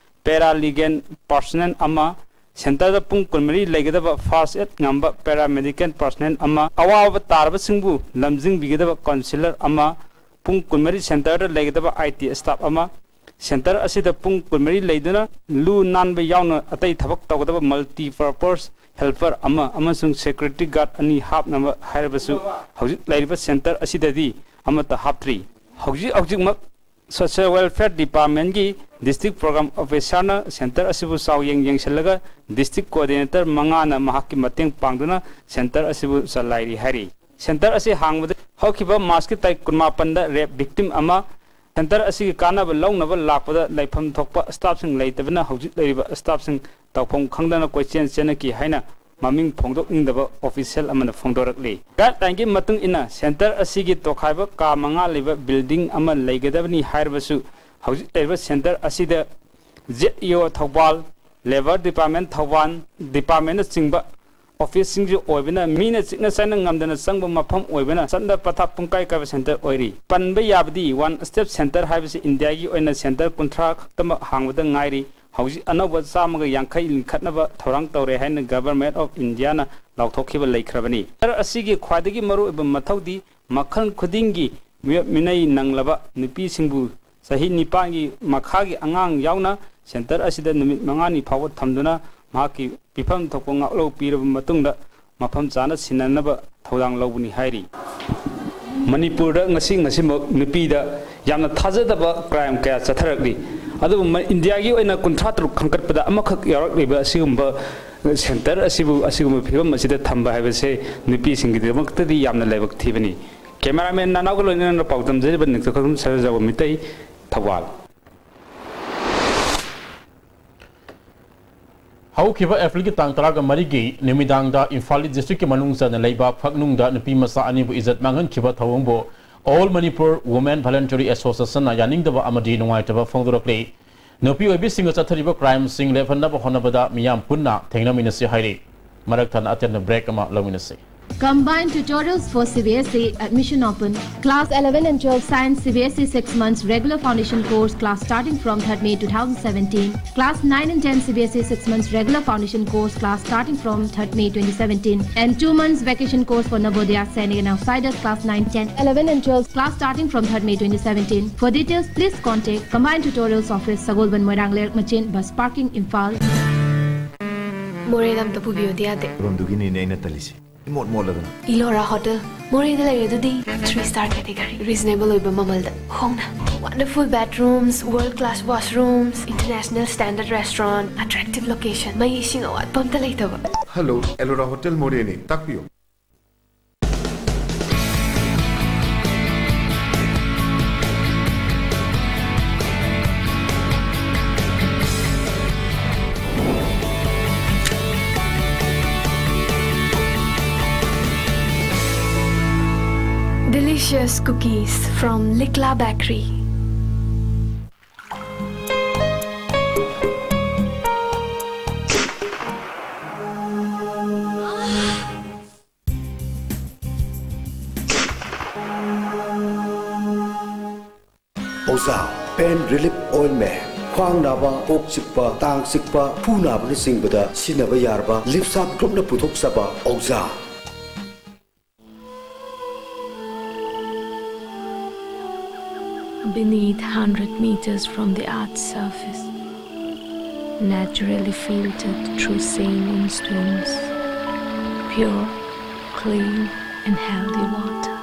paralegal personnel ꯑꯃ, ꯁꯦꯟꯇꯔꯗ ꯄꯨꯡ ꯀꯨꯟꯃꯔꯤ ꯂꯩꯒꯗꯕ first aid ꯉꯝꯕ paramedical personnel ꯑꯃ, ꯑꯋꯥꯕ ꯇꯥꯔꯕꯁꯤꯡꯕꯨ ꯂꯝꯖꯤꯡꯕꯤꯒꯗꯕ counsellor ꯑꯃ, ꯄꯨꯡ ꯀꯨꯟꯃꯔꯤ ꯁꯦꯟꯇꯔꯗ ꯂꯩꯒꯗꯕ ꯑꯥꯏ ꯇꯤ staff ꯑꯃ, ꯁꯦꯟꯇꯔ ꯑꯁꯤꯗ ꯄꯨꯡ ꯀꯨꯟꯃꯔꯤ ꯂꯩꯗꯨꯅ ꯂꯨ ꯅꯥꯟꯕ ꯌꯥꯎꯅ ꯑꯇꯩ ꯊꯕꯛ ꯇꯧꯒꯗꯕ multipurpose helper ꯑꯃ ꯑꯃꯁꯨꯡ security guard ꯑꯅꯤ ꯍꯥꯞꯅꯕ ꯍꯥꯏꯔꯕꯁꯨ ꯍꯧꯖꯤꯛ ꯂꯩꯔꯤꯕ ꯁꯦꯟꯇꯔ ꯑꯁꯤꯗꯗꯤ ꯑꯃꯠꯇ ꯍꯥꯞꯇ꯭ꯔꯤ꯫ ꯍꯧꯖꯤꯛ ꯍꯧꯖꯤꯛꯃꯛ Social Welfare Departmentꯀꯤ District Program Officerꯅ ꯁꯦꯟꯇꯔ ꯑꯁꯤꯕꯨ ꯆꯥꯎꯌꯦꯡ ꯌꯦꯡꯁꯤꯜꯂꯒ district coordinator ꯃꯉꯥꯅ ꯃꯍꯥꯛꯀꯤ ꯃꯇꯦꯡ ꯄꯥꯡꯗꯨꯅ ꯁꯦꯟꯇꯔ ꯑꯁꯤꯕꯨ ꯆꯂꯥꯏꯔꯤ ꯍꯥꯏꯔꯤ꯫ ꯁꯦꯟꯇꯔ ꯑꯁꯤ ꯍꯥꯡꯕꯗ ꯍꯧꯈꯤꯕ ꯃꯥꯔꯆꯀꯤ ꯇꯥꯔꯤꯛ ꯀꯨꯟꯃꯥꯄꯟꯗ rape victim ꯑꯃ ꯁꯦꯟꯇꯔ ꯑꯁꯤꯒꯤ ꯀꯥꯟꯅꯕ ꯂꯧꯅꯕ ꯂꯥꯛꯄꯗ ꯂꯩꯐꯝ ꯊꯣꯛꯄ staffꯁꯤꯡ ꯂꯩꯇꯕꯅ ꯍꯧꯖꯤꯛ ꯂꯩꯔꯤꯕ staffꯁꯤꯡ ꯇꯧꯐꯝ ꯈꯪꯗꯅ ꯀꯣꯏꯆꯦꯟ ꯆꯦꯟꯅꯈꯤ ꯍꯥꯏꯅ ꯃꯃꯤꯡ ꯐꯣꯡꯗꯣꯛꯅꯤꯡꯗꯕ ꯑꯣꯐꯤꯁꯤꯌꯦꯜ ꯑꯃꯅ ꯐꯣꯡꯗꯣꯔꯛꯂꯤ꯫ ꯒꯥꯏꯗꯂꯥꯏꯟꯒꯤ ꯃꯇꯨꯡ ꯏꯟꯅ ꯁꯦꯟꯇꯔ ꯑꯁꯤꯒꯤ ꯇꯣꯈꯥꯏꯕ ꯀꯥ ꯃꯉꯥ ꯂꯩꯕ ꯕꯤꯜꯗꯤꯡ ꯑꯃ ꯂꯩꯒꯗꯕꯅꯤ ꯍꯥꯏꯔꯕꯁꯨ, ꯍꯧꯖꯤꯛ ꯂꯩꯔꯤꯕ ꯁꯦꯟꯇꯔ ꯑꯁꯤꯗ ꯖꯦꯠ ꯏ ꯑꯣ ꯊꯧꯕꯥꯜ, ꯂꯦꯕꯔ ꯗꯤꯄꯥꯔꯠꯃꯦꯟ ꯊꯧꯕꯥꯜ, ꯗꯤꯄꯥꯔꯠꯃꯦꯟꯅꯆꯤꯡꯕ ꯑꯣꯐꯤꯁꯁꯤꯡꯁꯨ ꯑꯣꯏꯕꯅ, ꯃꯤꯅ ꯆꯤꯛꯅ ꯆꯥꯏꯅ ꯉꯝꯗꯅ ꯆꯪꯕ ꯃꯐꯝ ꯑꯣꯏꯕꯅ, ꯆꯠꯅ ꯄꯊꯥꯞ ꯄꯨꯡꯀꯥꯏ ꯀꯥꯏꯕ ꯁꯦꯟꯇꯔ ꯑꯣꯏꯔꯤ꯫ ꯄꯟꯕ ꯌꯥꯕꯗꯤ, ꯋꯥꯟ ꯁ꯭ꯇꯦꯞ ꯁꯦꯟꯇꯔ ꯍꯥꯏꯕꯁꯤ ꯏꯟꯗꯤꯌꯥꯒꯤ ꯑꯣꯏꯅ ꯁꯦꯟꯇꯔ ꯀꯨꯟꯊ꯭ꯔꯥ ꯈꯛꯇꯃꯛ ꯍꯥꯡꯕꯗ ꯉꯥꯏꯔꯤ꯫ ꯍꯧꯖꯤꯛ ꯑꯅꯧꯕ ꯆꯥꯝꯃꯒ ꯌꯥꯡꯈꯩ ꯂꯤꯡꯈꯠꯅꯕ ꯊꯧꯔꯥꯡ ꯇꯧꯔꯦ ꯍꯥꯏꯅ ꯒꯚꯔꯟꯃꯦꯟꯠ ꯑꯣꯐ ꯏꯟꯗꯤꯌꯥꯅ ꯂꯥꯎꯊꯣꯛꯈꯤꯕ ꯂꯩꯈ꯭ꯔꯕꯅꯤ꯫ ꯁꯦꯟꯇꯔ ꯑꯁꯤꯒꯤ ꯈ꯭ꯋꯥꯏꯗꯒꯤ ꯃꯔꯨꯑꯣꯏꯕ ꯃꯊꯧꯗꯤ ꯃꯈꯜ ꯈꯨꯗꯤꯡꯒꯤ ꯃꯤꯑꯣꯠ ꯃꯤꯅꯩ ꯅꯪꯂꯕ ꯅꯨꯄꯤꯁꯤꯡꯕꯨ, ꯆꯍꯤ ꯅꯤꯄꯥꯟꯒꯤ ꯃꯈꯥꯒꯤ ꯑꯉꯥꯡ ꯌꯥꯎꯅ, ꯁꯦꯟꯇꯔ ꯑꯁꯤꯗ ꯅꯨꯃꯤꯠ ꯃꯉꯥꯅꯤ ꯐꯥꯎꯕ ꯊꯝꯗꯨꯅ ꯃꯍꯥꯛꯀꯤ ꯄꯤꯐꯝ ꯊꯣꯛꯄ ꯉꯥꯛꯂꯧ ꯄꯤꯔꯕ ꯃꯇꯨꯡꯗ ꯃꯐꯝ ꯆꯥꯅ ꯁꯤꯟꯅꯅꯕ ꯊꯧꯗꯥꯡ ꯂꯧꯕꯅꯤ ꯍꯥꯏꯔꯤ꯫ ꯃꯅꯤꯄꯨꯔꯗ ꯉꯁꯤ ꯉꯁꯤꯃꯛ ꯅꯨꯄꯤꯗ ꯌꯥꯝꯅ ꯊꯥꯖꯗꯕ ꯀ꯭ꯔꯥꯏꯝ ꯀꯌꯥ ꯆꯠꯊꯔꯛꯂꯤ꯫ ꯑꯗꯨꯕꯨ ꯃ-, ꯏꯟꯗꯤꯌꯥꯒꯤ ꯑꯣꯏꯅ ꯀꯨꯟꯊ꯭ꯔꯥ ꯇꯔꯨꯛ ꯈꯟꯒꯠꯄꯗ ꯑꯃꯈꯛ ꯌꯥꯎꯔꯛꯂꯤꯕ ꯑꯁꯤꯒꯨꯝꯕ ꯁꯦꯟꯇꯔ ꯑꯁꯤꯕꯨ ꯑꯁꯤꯒꯨꯝꯕ ꯐꯤꯕꯝ ꯑꯁꯤꯗ ꯊꯝꯕ ꯍꯥꯏꯕꯁꯦ ꯅꯨꯄꯤꯁꯤꯡꯒꯤꯗꯃꯛꯇꯗꯤ ꯌꯥꯝꯅ ꯂꯥꯏꯕꯛ ꯊꯤꯕꯅꯤ꯫ ꯀꯦꯃꯦꯔꯥꯃꯦꯟ ꯅꯅꯥꯎꯒ ꯂꯣꯏꯅꯅ ꯄꯥꯎ ꯗꯝꯖꯔꯤꯕ ꯅꯤꯡꯊꯧꯈꯣꯡ ꯁꯔꯖꯥꯎꯕ ꯃꯤꯇꯩ, ꯊꯧꯕꯥꯜ꯫ ꯍꯧꯈꯤꯕ ꯑꯦꯄ꯭ꯔꯤꯜꯒꯤ ꯇꯥꯡ ꯇꯔꯥꯒ ꯃꯔꯤꯒꯤ ꯅꯨꯃꯤꯗꯥꯡꯗ ꯏꯝꯐꯥꯜ ꯏꯁ ꯗꯤꯁꯇ꯭ꯔꯤꯛꯀꯤ ꯃꯅꯨꯡ ꯆꯟꯅ ꯂꯩꯕ ꯐꯛꯅꯨꯡꯗ ꯅꯨꯄꯤ ꯃꯆꯥ ꯑꯅꯤꯕꯨ ꯏꯖꯠ ꯃꯥꯡꯍꯟꯈꯤꯕ ꯊꯧꯑꯣꯡꯕꯨ All Manipur Women Voluntary Associationꯅ ꯌꯥꯅꯤꯡꯗꯕ ꯑꯃꯗꯤ ꯅꯨꯡꯉꯥꯏꯇꯕ ꯐꯣꯡꯗꯣꯔꯛꯂꯤ꯫ ꯅꯨꯄꯤ ꯑꯣꯏꯕꯤꯁꯤꯡꯒ ꯆꯠꯊꯔꯤꯕ ꯀ꯭ꯔꯥꯏꯝꯁꯤꯡ ꯂꯦꯞꯍꯟꯅꯕ ꯍꯣꯠꯅꯕꯗ ꯃꯤꯌꯥꯝ ꯄꯨꯟꯅ ꯊꯦꯡꯅꯃꯤꯟꯅꯁꯤ ꯍꯥꯏꯔꯤ꯫ ꯃꯔꯛ ꯊꯠꯅ ꯑꯇꯦꯟꯕ ꯕ꯭ꯔꯦꯛ ꯑꯃ ꯂꯧꯃꯤꯟꯅꯁꯤ꯫ Combined tutorials for C B S E, admission open. Class eleven and twelve science C B S E six months regular foundation course class starting from third May two thousand seventeen. Class nine and ten C B S E six months regular foundation course class starting from third May twenty seventeen. And two months vacation course for Navodaya, Sainik and outsiders class nine, ten, eleven and twelve class starting from third May twenty seventeen. For details, please contact Combined Tutorials Office, Sagolband, Moirang Leirak Machin, Bus Parking, Imphal. ꯃꯣꯔꯦꯗ ꯑꯝꯇ ꯄꯨꯕꯤꯌꯣꯗꯤ ꯌꯥꯗꯦ꯫ ꯔꯣꯝꯗꯨꯒꯤꯅꯤꯅꯦ ꯑꯩꯅ ꯇꯜꯂꯤꯁꯦ꯫ ꯏꯃꯣꯠ ꯃꯣꯠꯂꯗꯅ꯫ Elora Hotel, ꯃꯣꯔꯦꯗ ꯂꯩꯔꯦ ꯑꯗꯨꯗꯤ꯫ Three star category, reasonable ꯑꯣꯏꯕ ꯃꯃꯜꯗ ꯍꯣꯡꯅ꯫ Wonderful bedrooms, world class washrooms, international standard restaurant, attractive location, ꯃꯩ ꯏꯁꯤꯡ ꯑꯋꯥꯠꯄ ꯑꯝꯇ ꯂꯩꯇꯕ꯫ Hello, Elora Hotel ꯃꯣꯔꯦꯅꯤ, ꯇꯥꯛꯄꯤꯌꯨ꯫ Delicious cookies from Likla Bakery. ꯑꯣꯖꯥ, pain relief ointment꯫ ꯈ꯭ꯋꯥꯡ ꯅꯥꯕ, ꯀꯣꯛ ꯆꯤꯛꯄ, ꯇꯥꯡ ꯆꯤꯛꯄ, ꯈꯨ ꯅꯥꯕꯅꯆꯤꯡꯕꯗ ꯁꯤꯖꯤꯟꯅꯕ ꯌꯥꯔꯕ ꯂꯤꯞꯁꯥꯞ ꯒ꯭ꯔꯨꯞꯅ ꯄꯨꯊꯣꯛꯆꯕ ꯑꯣꯖꯥ꯫ Beneath, hundred meters from the earth's surface, naturally filtered through sand and stones, pure, clean, and healthy water.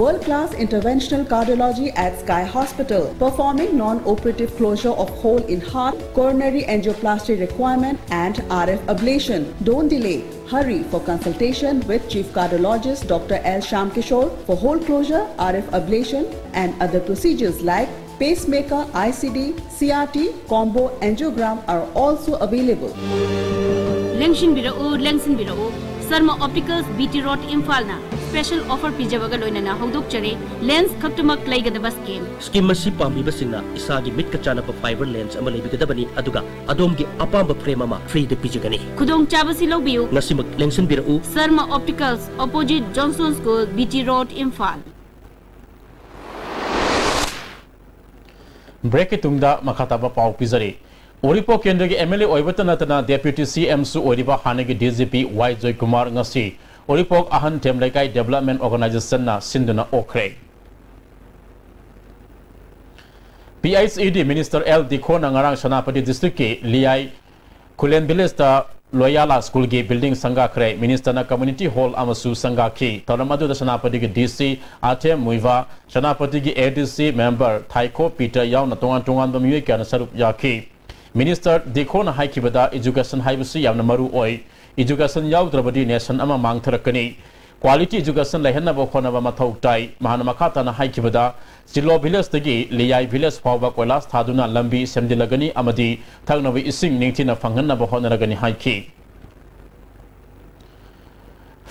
World-class interventional cardiology at Sky Hospital, performing non-operative closure of hole in heart, coronary angioplasty requirement, and R F ablation. Don't delay. Hurry for consultation with Chief Cardiologist Doctor L Shyamkishore for hole closure, R F ablation, and other procedures like pacemaker, I C D, C R T, combo angiogram are also available. ꯂꯦꯡꯁꯤꯟꯕꯤꯔꯛꯎ, ꯂꯦꯡꯁꯤꯟꯕꯤꯔꯛꯎ꯫ Sharma optics, B T road, ꯏꯝꯐꯥꯜꯅ ꯁ꯭ꯄꯦꯁꯦꯜ ꯑꯣꯐꯔ ꯄꯤꯖꯕꯒ ꯂꯣꯏꯅꯅ ꯍꯧꯗꯣꯛꯆꯔꯤ꯫ ꯂꯦꯟꯁ ꯈꯛꯇꯃꯛ ꯂꯩꯒꯗꯕ ꯁ꯭ꯀꯤꯝ꯫ ꯁ꯭ꯀꯤꯝ ꯑꯁꯤ ꯄꯥꯝꯕꯤꯕꯁꯤꯡꯅ ꯏꯁꯥꯒꯤ ꯃꯤꯠꯀ ꯆꯥꯟꯅꯕ ꯐꯥꯏꯕꯔ ꯂꯦꯟꯁ ꯑꯃ ꯂꯩꯕꯤꯒꯗꯕꯅꯤ, ꯑꯗꯨꯒ ꯑꯗꯣꯝꯒꯤ ꯑꯄꯥꯝꯕ ꯐ꯭ꯔꯦꯝ ꯑꯃ ꯐ꯭ꯔꯤꯗ ꯄꯤꯖꯒꯅꯤ꯫ ꯈꯨꯗꯣꯡꯆꯥꯕꯁꯤ ꯂꯧꯕꯤꯌꯨ꯫ ꯉꯁꯤꯃꯛ ꯂꯦꯡꯁꯤꯟꯕꯤꯔꯛꯎ꯫ Sharma optics, opposite Johnson school, B T road, Imphal. ꯕ꯭ꯔꯦꯛꯀꯤ ꯇꯨꯡꯗ ꯃꯈꯥ ꯇꯥꯕ ꯄꯥꯎ ꯄꯤꯖꯔꯤ꯫ ꯎꯔꯤꯄꯣꯛ ꯀꯦꯟꯗ꯭ꯔꯒꯤ ꯑꯦꯝ ꯑꯦꯜ ꯑꯦ ꯑꯣꯏꯕꯇ ꯅꯠꯇꯅ ꯗꯦꯄ꯭ꯌꯨꯇꯤ ꯁꯤ ꯑꯦꯝꯁꯨ ꯑꯣꯏꯔꯤꯕ ꯍꯥꯟꯅꯒꯤ ꯗꯤ ꯖꯤ ꯄꯤ ꯋꯥꯏ ꯖꯣꯏꯀꯨꯃꯥꯔ ꯉꯁꯤ ꯎꯔꯤꯄꯣꯛ ꯑꯍꯟ ꯊꯦꯝ ꯂꯩꯀꯥꯏ ꯗꯦꯕꯂꯞꯃꯦꯟ ꯑꯣꯔꯒꯅꯥꯏꯖꯦꯁꯟꯅ ꯁꯤꯟꯗꯨꯅ ꯑꯣꯛꯈ꯭ꯔꯦ꯫ ꯄꯤ ꯑꯩꯆ ꯏ ꯗꯤ ꯃꯤꯅꯤꯁꯇꯔ ꯑꯦꯜ ꯗꯤꯈꯣꯅ ꯉꯔꯥꯡ ꯁꯦꯅꯥꯄꯇꯤ ꯗꯤꯁꯇ꯭ꯔꯤꯛꯀꯤ ꯂꯤꯌꯥꯏ ꯈꯨꯂꯦꯟ ꯚꯤꯂꯦꯖꯇ ꯂꯣꯌꯥꯂꯥ ꯁ꯭ꯀꯨꯜꯒꯤ ꯕꯤꯜꯗꯤꯡ ꯁꯪꯒꯥꯈ꯭ꯔꯦ꯫ ꯃꯤꯅꯤꯁꯇꯔꯅ ꯀꯝꯃ꯭ꯌꯨꯅꯤꯇꯤ ꯍꯣꯜ ꯑꯃꯁꯨ ꯁꯪꯒꯥꯈꯤ꯫ ꯊꯧꯔꯝ ꯑꯗꯨꯗ ꯁꯦꯅꯥꯄꯇꯤꯒꯤ ꯗꯤ ꯁꯤ ꯑꯥꯊꯦꯝ ꯃꯨꯏꯚꯥ, ꯁꯦꯅꯥꯄꯇꯤꯒꯤ ꯑꯦ ꯗꯤ ꯁꯤ ꯃꯦꯝꯕꯔ ꯊꯥꯏꯈꯣ ꯄꯤꯇꯔ ꯌꯥꯎꯅ ꯇꯣꯉꯥꯟ ꯇꯣꯉꯥꯟꯕ ꯃꯤꯑꯣꯏ ꯀꯌꯥꯅ ꯁꯔꯨꯛ ꯌꯥꯈꯤ꯫ ꯃꯤꯅꯤꯁꯇꯔ ꯗꯤꯈꯣꯅ ꯍꯥꯏꯈꯤꯕꯗ, ꯏꯖꯨꯀꯦꯁꯟ ꯍꯥꯏꯕꯁꯤ ꯌꯥꯝꯅ ꯃꯔꯨ ꯑꯣꯏ꯫ ꯏꯖꯨꯀꯦꯁꯟ ꯌꯥꯎꯗ꯭ꯔꯕꯗꯤ ꯅꯦꯁꯟ ꯑꯃ ꯃꯥꯡꯊꯔꯛꯀꯅꯤ꯫ ꯀ꯭ꯋꯥꯂꯤꯇꯤ ꯏꯖꯨꯀꯦꯁꯟ ꯂꯩꯍꯟꯅꯕ ꯍꯣꯠꯅꯕ ꯃꯊꯧ ꯇꯥꯏ꯫ ꯃꯍꯥꯛꯅ ꯃꯈꯥ ꯇꯥꯅ ꯍꯥꯏꯈꯤꯕꯗ, ꯆꯤꯂꯣ ꯚꯤꯂꯦꯖꯇꯒꯤ ꯂꯤꯌꯥꯏ ꯚꯤꯂꯦꯖ ꯐꯥꯎꯕ ꯀꯣꯏꯂꯥꯁ ꯊꯥꯗꯨꯅ ꯂꯝꯕꯤ ꯁꯦꯝꯖꯤꯜꯂꯒꯅꯤ ꯑꯃꯗꯤ ꯊꯛꯅꯕ ꯏꯁꯤꯡ ꯅꯤꯡꯊꯤꯅ ꯐꯪꯍꯟꯅꯕ ꯍꯣꯠꯅꯔꯒꯅꯤ ꯍꯥꯏꯈꯤ꯫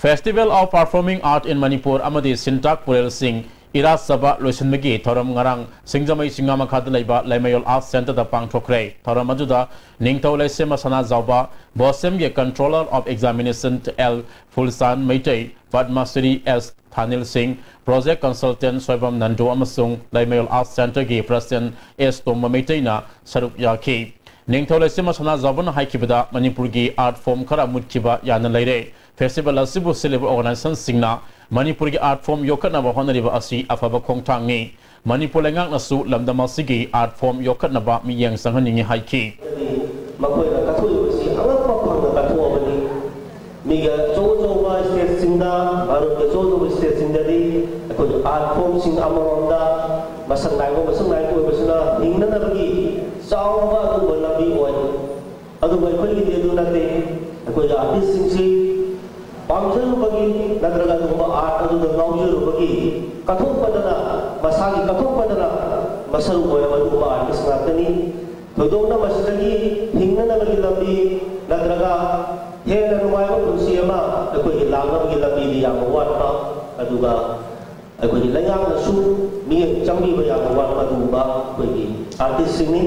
Festival of Performing Art in Manipur ꯑꯃꯗꯤ ꯁꯤꯟꯇꯥꯛ ꯄꯨꯔꯦꯜꯁꯤꯡ ꯏꯔꯥꯠ ꯆꯕ ꯂꯣꯏꯁꯤꯟꯕꯒꯤ ꯊꯧꯔꯝ ꯉꯔꯥꯡ ꯁꯤꯡꯖꯃꯩ ꯆꯤꯡꯉꯥ ꯃꯈꯥꯗ ꯂꯩꯕ ꯂꯩꯃꯌꯣꯜ Arts Centreꯗ ꯄꯥꯡꯊꯣꯛꯈ꯭ꯔꯦ꯫ ꯊꯧꯔꯝ ꯑꯗꯨꯗ ꯅꯤꯡꯊꯧ ꯂꯩꯁꯦꯝꯕ ꯁꯅꯥꯖꯥꯎꯕ, BOSEMꯒꯤ Controller of Examination L ꯐꯨꯜꯆꯥꯟ Meitei, Padma Shri S ꯊꯥꯅꯤꯜ ꯁꯤꯡ, Project Consultant ꯁꯣꯏꯕꯝ ꯅꯟꯗꯨ ꯑꯃꯁꯨꯡ ꯂꯩꯃꯌꯣꯜ Arts Centreꯒꯤ President S ꯇꯣꯝꯕ ꯃꯩꯇꯩꯅ ꯁꯔꯨꯛ ꯌꯥꯈꯤ꯫ ꯅꯤꯡꯊꯧ ꯂꯩꯁꯦꯝꯕ ꯁꯅꯥꯖꯥꯎꯕꯅ ꯍꯥꯏꯈꯤꯕꯗ, ꯃꯅꯤꯄꯨꯔꯒꯤ art form ꯈꯔ ꯃꯨꯠꯈꯤꯕ ꯌꯥꯅ ꯂꯩꯔꯦ꯫ Festival ꯑꯁꯤꯕꯨ ꯁꯤꯜꯂꯤꯕ organizationꯁꯤꯡꯅ ꯃꯅꯤꯄꯨꯔꯒꯤ art form ꯌꯣꯛꯈꯠꯅꯕ ꯍꯣꯠꯅꯔꯤꯕ ꯑꯁꯤ ꯑꯐꯕ ꯈꯣꯡꯊꯥꯡꯅꯤ꯫ ꯃꯅꯤꯄꯨꯔ ꯂꯩꯉꯥꯛꯅꯁꯨ ꯂꯝꯗꯝ ꯑꯁꯤꯒꯤ art form ꯌꯣꯛꯈꯠꯅꯕ ꯃꯤꯠꯌꯦꯡ ꯆꯪꯍꯟꯅꯤꯡꯏ ꯍꯥꯏꯈꯤ꯫ ꯃꯈꯣꯏꯅ ꯀꯠꯊꯣꯛꯏꯕꯁꯤ ꯑꯉꯛꯄ ꯐꯪꯅ ꯀꯠꯊꯣꯛꯑꯕꯅꯤ꯫ ꯃꯤꯒꯤ ꯑꯆꯧ ꯑꯆꯧꯕ stateꯁꯤꯡꯗ, ꯚꯥꯔꯠꯀꯤ ꯑꯆꯧ ꯑꯆꯧꯕ stateꯁꯤꯡꯗꯗꯤ ꯑꯩꯈꯣꯏꯒꯤ art formꯁꯤꯡ ꯑꯃꯃꯝꯗ ꯃꯁꯛ ꯅꯥꯏꯕ, ꯃꯁꯛ ꯅꯥꯏꯕ ꯑꯣꯏꯕꯁꯤꯅ ꯍꯤꯡꯅꯅꯕꯒꯤ ꯆꯥꯎꯔꯕ ꯑꯗꯨꯒꯨꯝꯕ ꯂꯝꯕꯤ ꯑꯣꯏ꯫ ꯑꯗꯨꯕꯨ ꯑꯩꯈꯣꯏꯒꯤꯗꯤ ꯑꯗꯨ ꯅꯠꯇꯦ꯫ ꯑꯩꯈꯣꯏꯒꯤ artistꯁꯤꯡꯁꯤ ꯄꯥꯝꯖꯔꯨꯕꯒꯤ ꯅꯠꯇ꯭ꯔꯒ ꯑꯗꯨꯒꯨꯝꯕ art ꯑꯗꯨꯗ ꯉꯥꯎꯖꯔꯨꯕꯒꯤ ꯀꯠꯊꯣꯛꯄꯗꯅ, ꯃꯁꯥꯒꯤ ꯀꯠꯊꯣꯛꯄꯗꯅ ꯃꯁꯔꯨꯛ ꯑꯣꯏꯔꯕ ꯑꯗꯨꯒꯨꯝꯕ artist ꯉꯥꯛꯇꯅꯤ꯫ ꯊꯣꯏꯗꯣꯛꯅ ꯃꯁꯤꯗꯒꯤ ꯍꯤꯡꯅꯅꯕꯒꯤ ꯂꯝꯕꯤ ꯅꯠꯇ꯭ꯔꯒ ꯍꯦꯟꯅ ꯅꯨꯡꯉꯥꯏꯕ ꯄꯨꯟꯁꯤ ꯑꯃ ꯑꯩꯈꯣꯏꯒꯤ ꯂꯥꯛꯅꯕꯒꯤ ꯂꯝꯕꯤꯗꯤ ꯌꯥꯝꯅ ꯋꯥꯠꯄ, ꯑꯗꯨꯒ ꯑꯩꯈꯣꯏꯒꯤ ꯂꯩꯉꯥꯛꯅꯁꯨ ꯃꯤꯠꯌꯦꯡ ꯆꯪꯕꯤꯕ ꯌꯥꯝꯅ ꯋꯥꯠꯄ ꯑꯗꯨꯒꯨꯝꯕ ꯑꯩꯈꯣꯏꯒꯤ artistꯁꯤꯡꯅꯤ꯫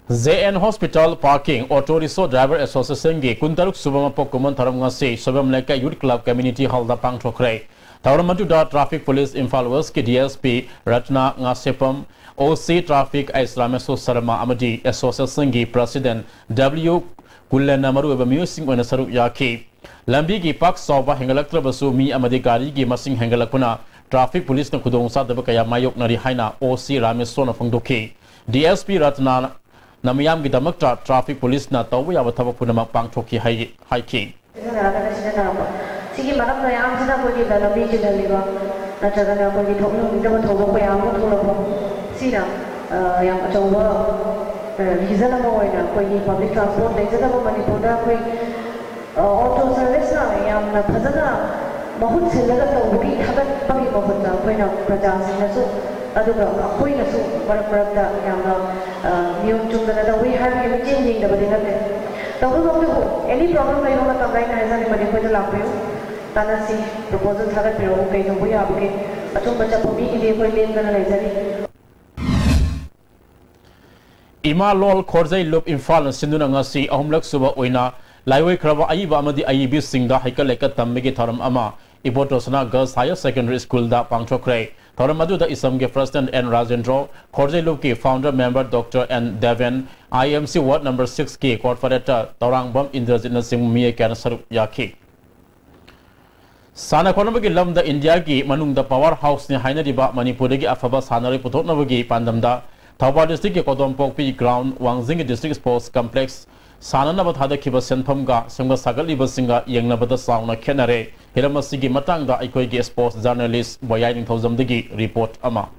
JN Hospital Parking Auto Rickshaw Driver Associationꯒꯤ ꯀꯨꯟꯇꯔꯨꯛ ꯁꯨꯕ ꯃꯄꯣꯛ ꯀꯨꯝꯑꯣꯟ ꯊꯧꯔꯝ ꯉꯁꯤ ꯁꯣꯏꯕꯝ ꯂꯩꯀꯥꯏ Youth Club Community Hallꯗ ꯄꯥꯡꯊꯣꯛꯈ꯭ꯔꯦ꯫ ꯊꯧꯔꯝ ꯑꯗꯨꯗ Traffic Police Imphal Westꯀꯤ DSP Ratna Ngasheppam, OC Traffic S Rameshwor Sharma ꯑꯃꯗꯤ Associationꯒꯤ President W ꯀꯨꯜꯂꯟꯅ ꯃꯔꯨꯑꯣꯏꯕ ꯃꯤꯑꯣꯏꯁꯤꯡ ꯑꯣꯏꯅ ꯁꯔꯨꯛ ꯌꯥꯈꯤ꯫ ꯂꯝꯕꯤꯒꯤ ꯄꯥꯛ ꯆꯥꯎꯕ ꯍꯦꯟꯒꯠꯂꯛꯇ꯭ꯔꯕꯁꯨ ꯃꯤ ꯑꯃꯗꯤ ꯒꯥꯔꯤꯒꯤ ꯃꯁꯤꯡ ꯍꯦꯟꯒꯠꯂꯛꯄꯅ Traffic Policeꯅ ꯈꯨꯗꯣꯡꯆꯥꯗꯕ ꯀꯌꯥ ꯃꯥꯌꯣꯛꯅꯔꯤ ꯍꯥꯏꯅ OC ꯔꯥꯃꯦꯁꯣꯔꯅ ꯐꯣꯡꯗꯣꯛꯈꯤ꯫ DSP ꯔꯠꯅꯥꯅ ꯃꯤꯌꯥꯝꯒꯤꯗꯃꯛꯇ Traffic Policeꯅ ꯇꯧꯕ ꯌꯥꯕ ꯊꯕꯛ ꯄꯨꯝꯅꯃꯛ ꯄꯥꯡꯊꯣꯛꯈꯤ ꯍꯥꯏ-, ꯍꯥꯏꯈꯤ꯫ ꯁꯤꯖꯤꯟꯅꯔꯒꯅ ꯁꯤꯖꯤꯟꯅꯔꯛꯄ꯫ ꯁꯤꯒꯤ ꯃꯔꯝ ꯃꯌꯥꯝꯁꯤꯅ ꯑꯩꯈꯣꯏꯒꯤ ꯂꯝꯕꯤ ꯆꯤꯜꯍꯜꯂꯤꯕ ꯅꯠꯇ꯭ꯔꯒꯅ ꯑꯩꯈꯣꯏꯒꯤ ꯊꯣꯛꯅꯤꯡꯗꯕ ꯊꯧꯗꯣꯛ ꯀꯌꯥ ꯑꯃ ꯊꯣꯛꯂꯛꯄ꯫ ꯁꯤꯅ, ꯑ, ꯌꯥꯝ ꯑꯆꯧꯕ, ꯑ, reason ꯑꯃ ꯑꯣꯏꯅ ꯑꯩꯈꯣꯏꯒꯤ public transport ꯂꯩꯖꯗꯕ ꯃꯅꯤꯄꯨꯔꯗ ꯑꯩꯈꯣꯏ, ꯑ, auto serviceꯅ ꯌꯥꯝꯅ ꯐꯖꯅ ꯃꯍꯨꯠ ꯁꯤꯜꯂꯒ ꯇꯧꯕꯒꯤ ꯊꯥꯒꯠꯄꯒꯤ ꯃꯍꯨꯠꯇ ꯑꯩꯈꯣꯏꯅ ꯄ꯭ꯔꯖꯥꯁꯤꯡꯅꯁꯨ ꯑꯗꯨꯒ ꯑꯩꯈꯣꯏꯅꯁꯨ ꯃꯔꯛ ꯃꯔꯛꯇ ꯌꯥꯝꯅ, ꯑ, ꯅꯤꯌꯣꯝ ꯆꯨꯝꯗꯅ ꯇꯧꯏ ꯍꯥꯏꯕꯒꯤ ꯃꯤꯠꯌꯦꯡ ꯌꯦꯡꯗꯕꯗꯤ ꯅꯠꯇꯦ꯫ ꯇꯧꯕꯇꯕꯨ, any problem ꯂꯩꯕ ꯃꯇꯝꯗ ꯑꯩꯅ ꯍꯥꯏꯖꯅꯤꯡꯕꯗꯤ ꯑꯩꯈꯣꯏꯗ ꯂꯥꯛꯄꯤꯌꯨ, ꯇꯥꯟꯅꯁꯤ, proposal ꯊꯥꯒꯠꯄꯤꯔꯛꯎ, ꯀꯩ ꯇꯧꯕ ꯌꯥꯕꯒꯦ꯫ ꯑꯆꯨꯝꯕ ꯑꯆꯠꯄ ꯃꯤꯒꯤꯗꯤ ꯑꯩꯈꯣꯏ ꯂꯦꯡꯗꯅ ꯂꯩꯖꯔꯤ꯫ ꯏꯃꯥ ꯂꯣꯜ ꯈꯣꯔꯖꯩ ꯂꯨꯞ ꯏꯝꯐꯥꯜꯅ ꯁꯤꯟꯗꯨꯅ ꯉꯁꯤ ꯑꯍꯨꯝꯂꯛ ꯁꯨꯕ ꯑꯣꯏꯅ ꯂꯥꯏꯑꯣꯏꯈ꯭ꯔꯕ ꯑꯏꯕ ꯑꯃꯗꯤ ꯑꯏꯕꯤꯁꯤꯡꯗ ꯍꯩꯀꯠ ꯂꯩꯀꯠ ꯇꯝꯕꯒꯤ ꯊꯧꯔꯝ ꯑꯃ ꯏꯕꯣꯇꯣꯁꯅꯥ Girls Higher Secondary Schoolꯗ ꯄꯥꯡꯊꯣꯛꯈ꯭ꯔꯦ꯫ ꯊꯧꯔꯝ ꯑꯗꯨꯗ ꯏꯁꯝꯒꯤ President ꯑꯦꯟ ꯔꯥꯖꯦꯟꯗ꯭ꯔꯣ, ꯈꯣꯔꯖꯩ ꯂꯨꯞꯀꯤ Founder Member doctor N Deben, I M C Ward number sixꯀꯤ Corporator ꯇꯧꯔꯥꯡꯕꯝ ꯏꯟꯗ꯭ꯔꯖꯤꯠꯅꯆꯤꯡꯕ ꯃꯤꯑꯣꯏ ꯀꯌꯥꯅ ꯁꯔꯨꯛ ꯌꯥꯈꯤ꯫ ꯁꯥꯟꯅ ꯈꯣꯠꯅꯕꯒꯤ ꯂꯝꯗ ꯏꯟꯗꯤꯌꯥꯒꯤ ꯃꯅꯨꯡꯗ power houseꯅꯤ ꯍꯥꯏꯅꯔꯤꯕ ꯃꯅꯤꯄꯨꯔꯗꯒꯤ ꯑꯐꯕ ꯁꯥꯟꯅꯔꯣꯏ ꯄꯨꯊꯣꯛꯅꯕꯒꯤ ꯄꯥꯟꯗꯝꯗ Thoubal districtꯀꯤ ꯀꯣꯗꯣꯝꯄꯣꯛꯄꯤ ground, ꯋꯥꯡꯖꯤꯡꯒꯤ district sports complex ꯁꯥꯟꯅꯅꯕ ꯊꯥꯗꯈꯤꯕ ꯁꯦꯟꯐꯝꯒ ꯁꯦꯝꯒꯠ ꯁꯥꯒꯠꯂꯤꯕꯁꯤꯡꯒ ꯌꯦꯡꯅꯕꯗ ꯆꯥꯎꯅ ꯈꯦꯠꯅꯔꯦ꯫ ꯍꯤꯔꯝ ꯑꯁꯤꯒꯤ ꯃꯇꯥꯡꯗ ꯑꯩꯈꯣꯏꯒꯤ sports journalist ꯕꯣꯌꯥꯏ ꯅꯤꯡꯊꯧꯖꯝꯗꯒꯤ report ꯑꯃ꯫